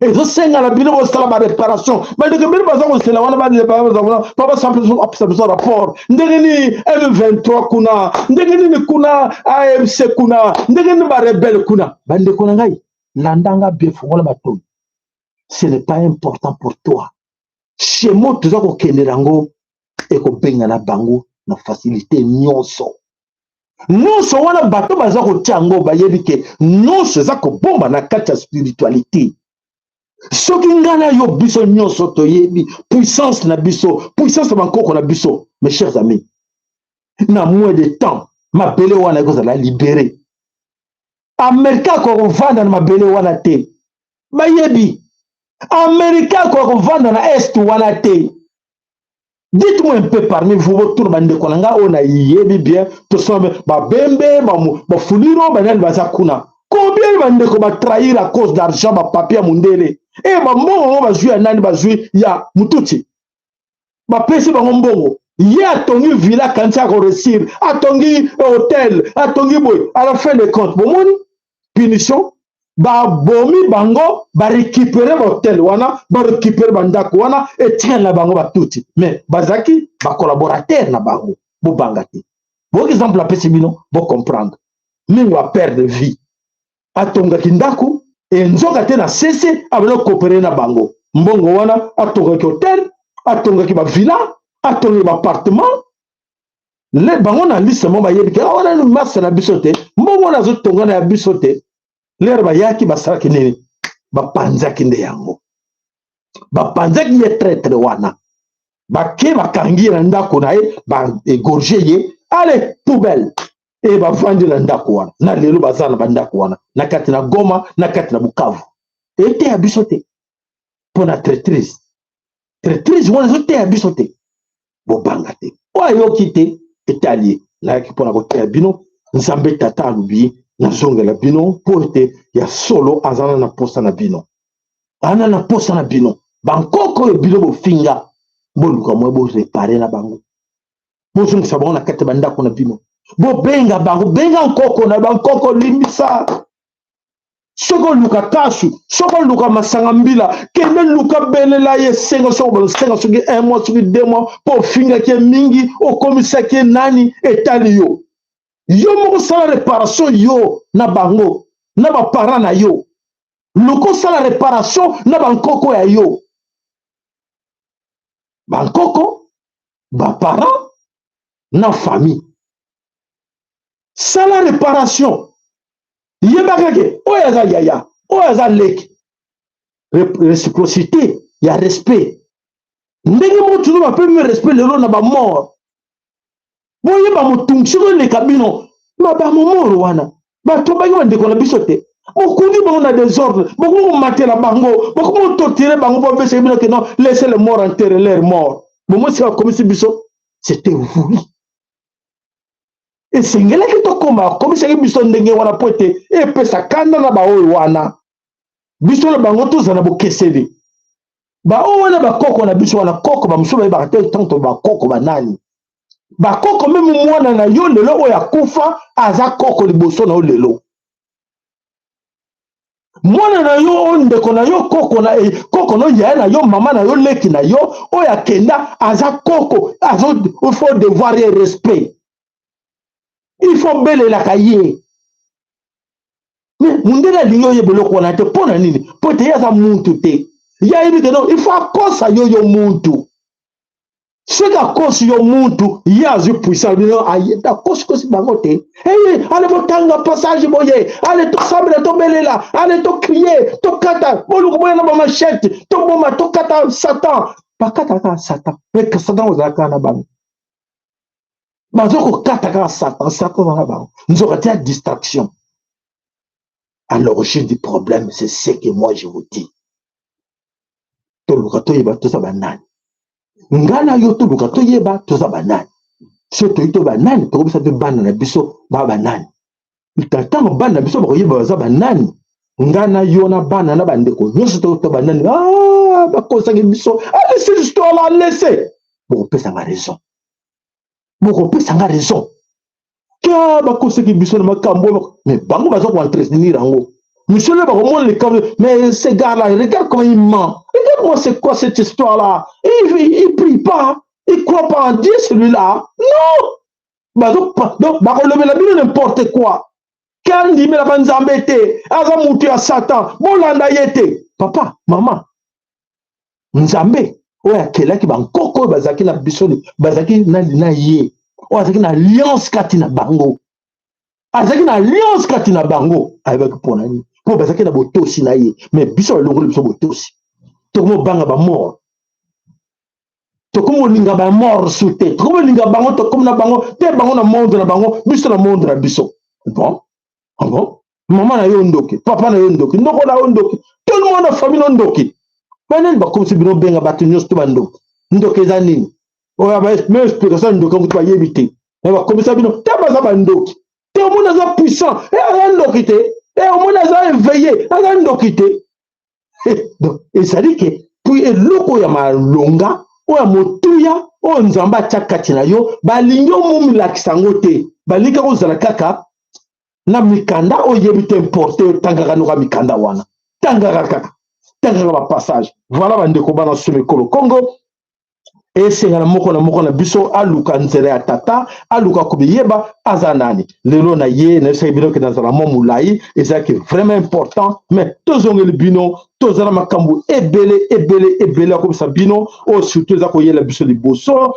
Ezosenga na bino bosala baréparation. Bandeko ebele baza kosela wana, apesa biso rapport ndenge nini M23 kuna, ndenge nini kuna AFC kuna, ndenge nini barebelles kuna. Bandeko na ngai, landanga bien, fongola matoi. Ce n'est pas important pour toi. Shemo toza kokendela yango, ekobengana bango na facilité nyonso nyonso wana. Bato baza kotia yango, bayebi ke nyonso eza kobomba na kati ya spiritualité. Soki ngai na yo, biso nyonso toyebi puissance na biso, puissance ya bankoko na biso, mes chers amis, na moins de temps mabele wana ekozala libéré. Amerika akoka kovanda na mabele wana te. Bayebi Amerika akoka kovanda na Est wana te. Dites-moi un peu parmi vous, botuna bandeko na ngai oyo nayebi bien, tosoma babembe, bafuliro, banani baza kuna. Combien bandeko batrahir à cause d'argent, bapapier ya mondele e bambongo ngo bazwi ya nani? Bazwi ya mututsi, bapesi bango mbongo. Ye atongi villa, akanisi akoréussir, atongi hôtel, atongi boye. À la fin de compte, bomoni punition, babomi bango, barécupérer bahôtel wana, barécupérer bandako wana, etikali na bango batuti, mais bazalaki bacollaborateur na bango. Bobanga te, boyoki exemple apesi bino, bocomprendre mingi. Baperdre vie, atongaki ndako e nzoka te na sese abandi kocoopérer na bango. Mbongo wana atongaki hôtel, atongaki bavilla, atongaki baappartement. Le bango na liste mo bayebi ke wana masa na biso te, mbongo wana azotonga na ya biso te. Lere bayaki, basalaki nini? Bapanzaki nde yango, bapanzaki ye traître wana. Bake, bakangi ye na ndako na ye, baégorger ye, allez, poubelle. E bavandi na ndako wana na lelo, baza na bandako wana na kati na Goma, na kati na Bukavu. Eteya biso te mpo na traîtrise. Traîtrise wana ezoteya biso te. Bobanga te, oyo ayoki te, etali ye. Nayaki mpona koteya bino. Nzambe Tata alobi nazongela bino mpo ete ya solo aza na posa na bino, ana na posa na bino. Bankoko oyo bino bofinga, boluka mwa boréparer na bango, bozongisa bango na kati ya bandako na bino, bobenga bango. Benga nkoko na bankoko, limbisa. Soki oluka kasu, soki oluka masanga mbila, kende luka, belela ye, senga. Soki bazosenga soki un mois, soki 2 mois, mpo ofingaki ye mingi, okomisaki ye nani, etali yo. Yo moko sala réparation, yo na bango, na baparent na yo. Luka osala réparation na bankoko ya yo, bankoko, baparent na famille. Sala réparation, yebaka ke oyo aza yaya, oyo aza leki. Réciprocité ya respect, ndenge moko tozo bapemi respect lelo na bamort. Boyeba motungi soki oleka bino bamomoro wana, bato bangi bandeko na biso te, bokundi bango na désordre, bokomi komatela bango, bokomi kotorturer bango. Bobesaki bino ke non, laissez le mort enterrer leur mort. Bomosika bakomisi biso, c'était voulu, esengelaki tokóma. Akomisaki biso ndenge wana mpo ete epesa kanda na baoyo wana. Biso na bango tozala na bokeseni. Baoyo wana bakoko na biso wana, koko bamosusu bayebaka te ntango bakoko banani. Bakoko même mwana na yo lelo oyo akufa aza koko liboso na yo lelo. Mwana na yo oyo, ndeko na yo, koko na koko no, yaya na yo, mama na yo, leki na yo oyo akenda aza koko. Azo, il faut devoir ye respect, il faut belelaka ye. Mais mundele alingi oyeba eloko wana te. Mpo na nini? Mpo ete ye aza muntu te. Ye ayebi ke non, il faut akosa yo, yo muntu. Soki akosi yo mutu, ye azwi puissance bino akosikosi bango te. Eye, ale botanga passage boye, ale tosambela, tobelela, ale tokrie, tokata, boluka boya na bamachete, toboma, tokata Satan. Bakata kaka Satan, me Satan ozala kaka na bango. Bazo kokata kaka Satan, Satan aza na bango. Nzoka tia distraction. À l'origine du problème, c'est ce que moi je vous dis. Toluka toyeba toza banani. Nga na yo toluka toyeba toza banani. Soki toyebi to banani, tokobisa mpe bana na biso ba banani. Ntango bana na biso bakoyeba baza banani, nga na yo na bana na bandeko nyonso to banani. Ah, bakosaki biso. Ah, laissez l'histoire là, laissez. Bokopesa nga raison. Bokopesa nga raison. Ka bakosaki biso na makambo, mais bango baza ko entretenir yango. Monsieur le bakomona likambo, mais ce gars-là, regarde comment il ment. Regarde-moi, c'est quoi cette histoire-là? Il prie pas. Il croit pas en Dieu, celui-là. Non! Bazo, donc, bakolobela bino n'importe quoi. Kandimela banzambe te, aza mutu ya Satan, bolanda ye te. Papa, mama, Nzambe oyo akelaki bankoko oyo bazalaki na biso, bazalaki na ye, oyo azalaki na alliance kati na bango, azalaki na alliance kati na bango, ayebaki mpona nini? Mpo bazalaki na botosi na ye. Mais biso balongoli biso botosi, tokomobanga bamort, tokomolinga bamort su te, tokomolinga bango, tokomi na bango te, bango na monde na bango, biso na monde na biso. Bon, ah bon, mama na yo ndoki, papa na yo ndoki, ndoko na yo ndoki, tout le monde na famille no ndoki. Banani bakomisi bino benga bato nyonso to bandoki? Ndoki eza nini? Oyo ba explication ndoki yango bayebi te. Mais bakomisa bino te baza bandoki. Te omoni aza puissant, e aza ndoki te. E omoni aza éveillé, aza ndoki te. Donc ezali ke puis eloko ya malonga oyo ya motuya oyo Nzambe atia kati na yo, balingi omomilakisa yango te, balingi kaka ozala kaka na mikanda oyo yebi te importe, otangaka noka mikanda wana, tangaka kaka, tangaka ba passage. Voilà bandeko bana so mikolo Congo, esengana moko na moko na biso aluka nzela ya tata, aluka kobiyeba aza nani. Lelo na ye nayebisaki bino ke nazala mwa molai, ezalaki vraiment important, mais tozongeli bino, tozala makambo ebele ebele ebele akobisa bino, oyo surtout eza koyela biso liboso.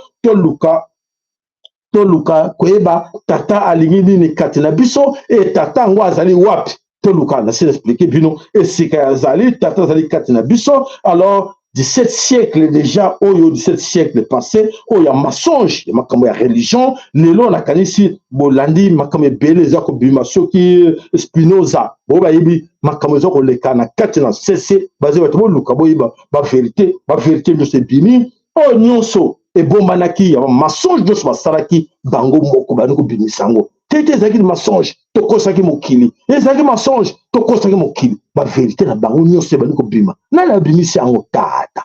Toluka koyeba tata alingi nini kati na biso, e tata yango azali wapi. Toluka, nasi expliquer bino esika azali. Tata azali kati na biso. Alors 17 siècle déjà oyo, 17 siècle passé oyo ya mensonge ya makambo ya religion. Lelo nakanisi bolandi makambo ebele eza kobima. Soki Spinoza, oyo bayebi makambo eza koleka na kati na cc, baza bato boluka boyeba bavérité. Bavérité nyonso ebimi, oyo nyonso ebombanaki ya mensonge nyonso basalaki bango moko, bandi kobimisa yango te te. Ezalaki mensonge, tokosaki mokili, ezalaki mensonge, tokosaki mokili. Bavérité na bango nyonso ebandi kobima. Nani abimisi yango? Tata,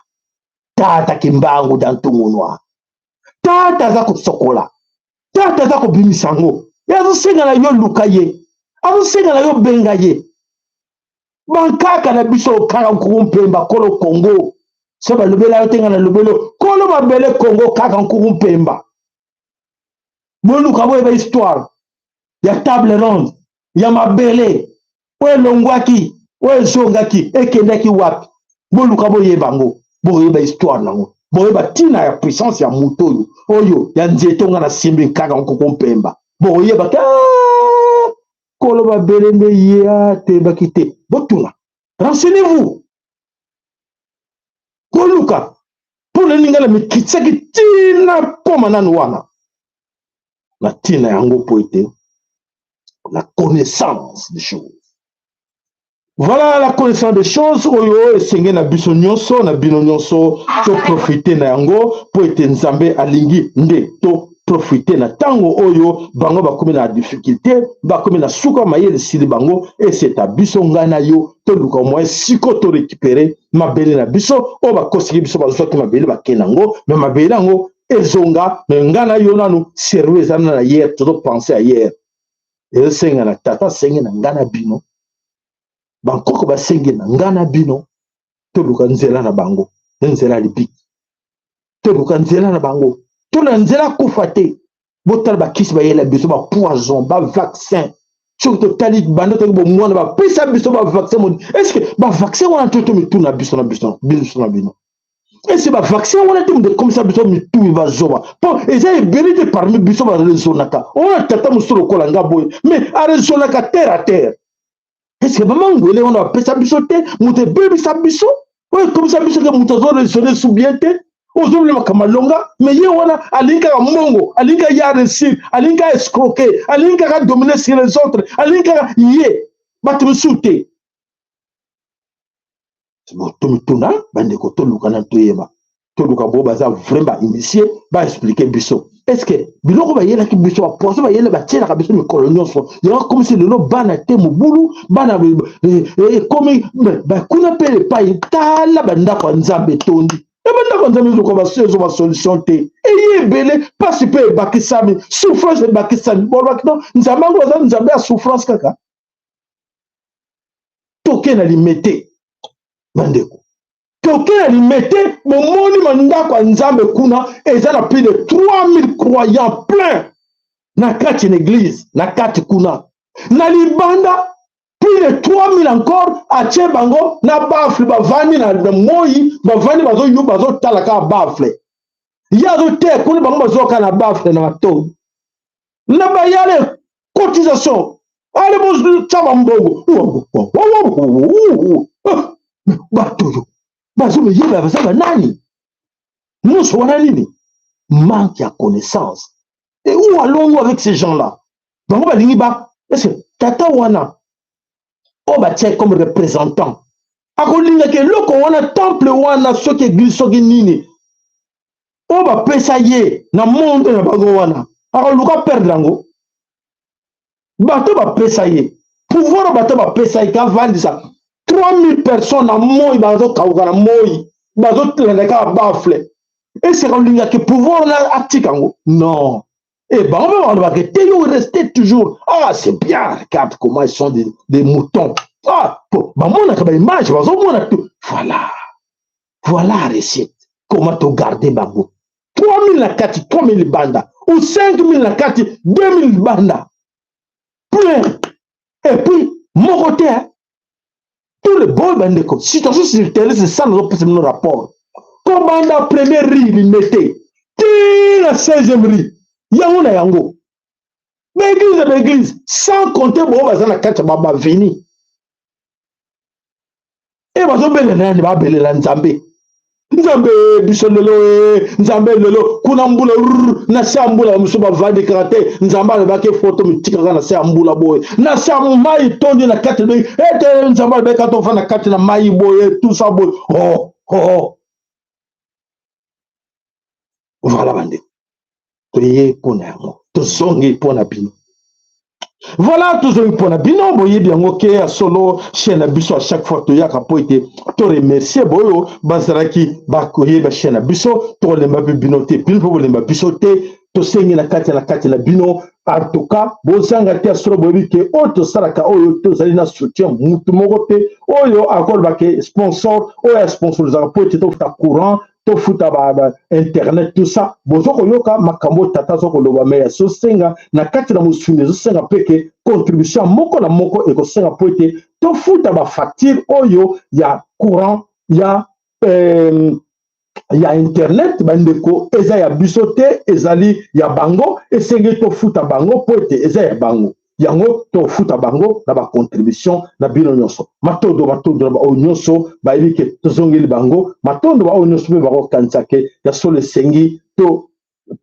tata Kimbangu da Ntungu Noir. Tata aza kosokola, tata aza kobimisa yango. Ye azosenga na yo luka ye, azosenga na yo benga ye. Bankaka na biso kaka Nkuku Mpemba, kolo Kongo. So balobela yo te, nga na lobelo kolo mabele Kongo, kaka Nkuku Mpemba. Boluka boyeba histoire ya table ronde ya mabele oyo elongwaki, oyo ezongaki, ekendaki wapi. Boluka boyeba yango, boyeba histoire nango, boyeba ntina ya puissance ya moto oyo, oyo ya nzete nga na simbi kaka Nkuku Mpemba. Boyeba ke kolo mabele nde ye atebaki te. Botuna, renseignez-vous, koluka mpo na nini nga na mikitisaki ntina koma nanu wana na ntina yango, mpo ete la connaissance des choses, voilà, la connaissance des choses oyo esenge na biso nyonso, na bino nyonso, toprofite na yango, mpo ete Nzambe alingi nde toprofite na ntango oyo bango bakomi na difficulté, bakomi na suka, mayele esili bango. Eseta biso, ngai na yo, toluka moyen siko torécupérer mabele na biso oyo bakosaki biso. Bazwaki mabele, bakende yango, mais mabele yango ezonga. Mais ngai na yo nanu cerveau eza na hier, tozopense ailleurs. Ezosenga na tata, asenge na ngai na bino, bankoko basengi na ngai na bino, toluka nzela na bango, nzela ya libiki. Toluka nzela na bango, to na nzela kufa te. Botala bakisi bayela biso, bapoison, bavaccin. Soki totali banda toki bomwana, bapesa biso bavaccin. Est-ce bavaccin wana to tomituna biso na biso, biso na bino? Ese bavaccin wana te moto ekomisa biso mitu bazoba, mpo eza ebele te parmi biso baresonaka. Oyo tata mosusu lokola nga boye, mais aresonaka terre à terre. Eske bamangwele wana bapesa biso te moto ebebisa biso, oyo ekomisa biso ke moto azoresone su bien te, ozomona makambo alonga, mais ye wana alingi kaka mbongo, alingi kaka ye aresir, alingi kaka escroke, alingi kaka dominer sur les autres, alingi kaka ye, bato mosusu te. Tomituna bandeko, toluka na toyeba, toluka bo baza vrai ba initie, ba expliquer biso est ce que biloko bayelaki biso, bapoison bayele batielaka biso mikolo nyonso, yango akomisi lelo bana te mobulu, bana ekomi kuna mpe epai. Tala bandako ya Nzambe etondi e bandako ya Nzambe ezoka ezo basolution te, eye ebele mpasi mpe ebakisami, souffrance ebakisami. Bolobaki no Nzambe yango aza Nzambe ya souffrance kaka. Toke na Limete, bandeko, toke na Limete, bomoni mandako ya Nzambe kuna eza na plus de 3000 croyants plein na kati na église, na kati kuna, na libanda plus de 3000 encore. Atie bango na baffle, bavandi na moi, bavandi bazoyu, bazotala kaka baffle. Ye azoteya kuna, bango bazoka na baffle na matoi na bayale. Cotisation, ale botya bambongo. Bato oyo bazomiyeba baza banani? Nyonso wana nini? Manque ya connaissance. Et où allons-nous avec ces gens-là? Bango balingi ba est ce que tata wana oyo batia comme représentant akolingaka eloko wana, temple wana, soki église, soki nini oyo bapesa ye na monde na bango wana, akoluka perdre yango? Bato bapesa ye pouvoir, bato bapesa ye kavandisa 3000 personnes na moi, bazokauka na moi, bazolanda kaka baffle. Eseka olingaki pouvoir na atika yango? Non. Et bango mpe balobaka te, yo rester toujours. Ah, c'est bien, regarde comment ils sont des moutons. Ah, po bamonaka baimage, bazomona tout. Voilà, voilà recette comment togarde bango. 3000 na kati, 3000 libanda, ou 5000 na kati, 2000 libanda, plein, et puis moko te, tout le boy. Bandeko, situation sur terrain, c'est ça. Nazopesa bino rapport kobanda première rue Limete ti na 16e rue, yango na yango baeglise ya baeglise, sans compter bao baza na kati ya baveni e bazobelela nani? Babelela Nzambe. Nzambe biso lelo e, Nzambe lelo kuna mbula na se ya mbula, mosusu bavandi kaka te. Nzambe alobaki foto mitikaka na se ya mbula boye, na se ya mai tondi na kati ete Nzambe alobaki tofanda na kati na mai boye, tout ça boye. Oh, oh. Voilà bandeko, toye mpona yango, tozongi mpona bino. Voilà, tozongi mpona bino. Boyebi yango ke ya solo, chaîne na biso, à chaque fois toyaka mpo ete toremercie boyo bazalaki bakoyeba chaîne na biso. Tokolemba mpe bino te, bino mpe bolemba biso te. Tosengi na kati na bino, en tout cas bozanga te. Ya solo, boyebi ke oyo tosalaka oyo, tozali na soutien mutu moko te oyo akoloba ke sponsor oyo asponsorisaka mpo ete tofuta courant, tofuta ba internet, tout ça. Bozo koyoka makambo tata aza koloba, me azosenga na kati na mosuni, ezosenga mpe ke contribution moko na moko ekosenga mpo ete tofuta bafacture oyo ya courant, ya internet. Bandeko, eza ya biso te, ezali ya bango. Esengeli tofuta bango mpo ete eza ya bango. Yango tofuta bango na bacontribution na bino nyonso. Matondo, matondo na baoyo nyonso bayebi ke tozongeli bango. Matondo baoyo nyonso mpe bakokanisa ke ya solo esengi to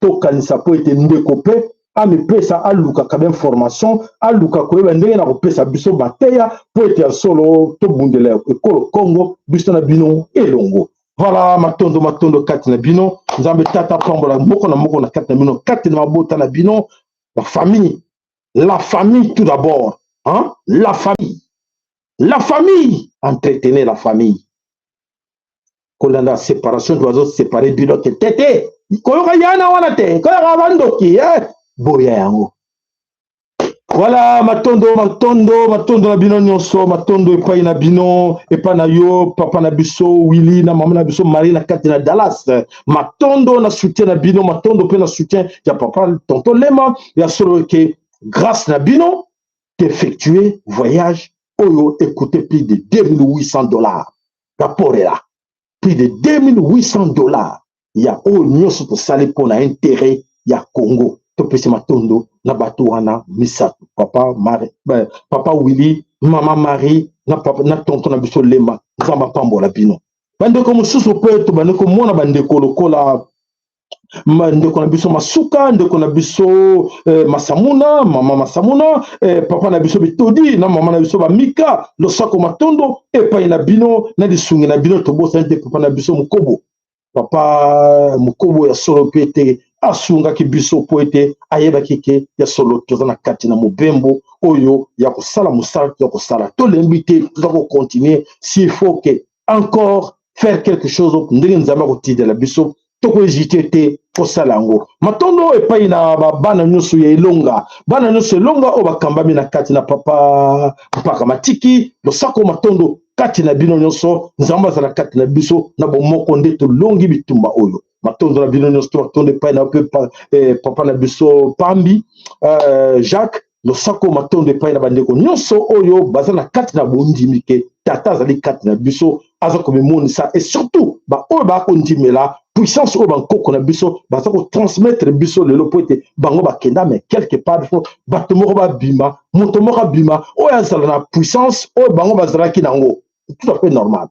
tokanisa mpo ete ndeko mpe amipesa, alukaka bainformation, aluka koyeba ndenge na kopesa biso bateya mpo ete ya solo tobundela ekolo Kongo, biso na bino elongo. Voilà, matondo, matondo kati na bino. Nzambe Tata pambola moko na moko na kati na bino, kati na mabota na bino, bafamille, la famille tout d'abord, hein? La famille, la famille, entretenez la famille. Kolanda séparation, bazosépare bino te te te, koyoka yana wana te, koyoka bandoki eh? Boya yango. Voilà, matondo, matondo, matondo na bino nyonso. Matondo epai na bino, epai na yo papa na biso Willi na mama na biso Marie na kati na Dallas. Matondo na soutien na bino, matondo mpe na soutien ya papa tonton Lema. Ya solo ke grâce na bino effectuer voyage oyo ecoûté plus de 2800 $. Rapport est là. Plus de 2800 $ ya oyo nyonso tosali mpo na intérêt ya Congo. Topesi matondo na bato wana misato: papa Marie, papa Willy, mama Marie na papa, na tonton na biso Lemba. Nzambe apambola bino. Bandeko mosusu mpe tobandi komona bandeko lokola ndeko na biso Masuka, ndeko na biso Masamuna, mama Masamuna, papa na biso Bitodi na mama na biso Bamika. Losako, matondo epai na bino na lisungi na bino. Tobosani te papa na biso Mokobo, papa Mokobo ya solo mpe ete asungaki biso mpo ete ayebaki ke ya solo toza na kati na mobembo oyo ya kosala mosala ya kosala. Tolembi te, toza kocontinuer. S'il faut que encore faire quelque chose, ndenge Nzambe akotindela biso, tokohésiter te kosala yango. Matondo epai na bana nyonso ya elonga, bana nyonso elonga oyo bakambami na kati na papa Mpaka Matiki. Losako, matondo kati na bino nyonso. Nzambe azala kati na biso na bomoko nde tolongi bitumba oyo. Matondo na bino nyonso. To matondo epai na mpe papa na biso Pambi Jacques. Losako, matondo epai na bandeko nyonso oyo baza na kati na bondimi ke tata azali kati na biso, aza komimonisa, et surtout baoyo bakondimela puissance oyo bankoko na biso baza kotransmettre biso lelo, po ete bango bakenda, mais quelque part faut bato moko babima, moto moko abima oyo azala na puissance oyo bango bazalaki nango. Tout à fait normal,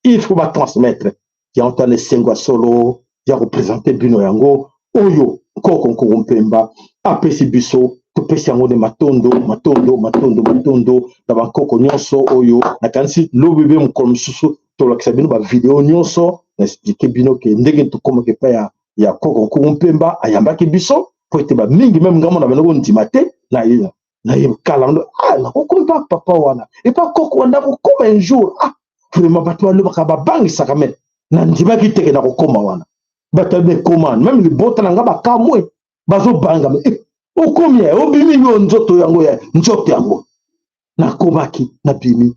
il faut batransmettre yango. Tana esengo ya solo ya koprésenter bino yango oyo nkoko Nkoko Mpemba apesi biso. Topesi yango nde matondo, matondo, matondo, matondo na bankoko nyonso oyo. Nakanisi lobi be mokolo mosusu tolakisa bino bavideo nyonso na expliquer bino ke ndenge tokomaka epai ya koko Nkumu Mpemba ayambaki biso, po ete bamingi même ngambo na bando kondima te na ye na ye kala. Ah, nakokoma papa wana epa koko wana, nakokoma un jour. Ah, vraiment, bato balobaka, babangisaka, mais nandimaki teke nakokoma wana. Bato bekoma même libota na nga bakamwe, bazobanga mais eh, okomi ya obimi yo nzoto yango ya nzoto yango. Nakomaki, nabimi,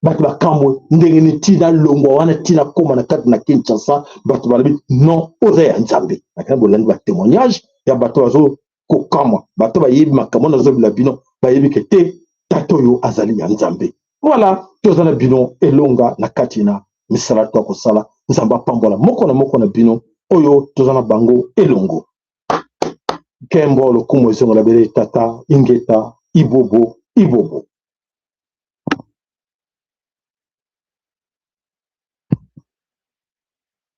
bato bakamwe ndenge ni ntina longwa wana ntina koma na kati na Kinshasa. Bato balobi: "Non, oza ya Nzambe." Nakana bolandi batémoignage ya bato bazo kokamwa, bato bayebi makambo nazobila bino, bayebi ke te tata oyo azali ya Nzambe. Voilà, toza na bino elonga na kati na misala to kosala. Nzambe apambola moko na moko na bino oyo toza na bango elongo. Nkembo, lokumu ezongola bele tata. Ingeta, ibobo, ibobo.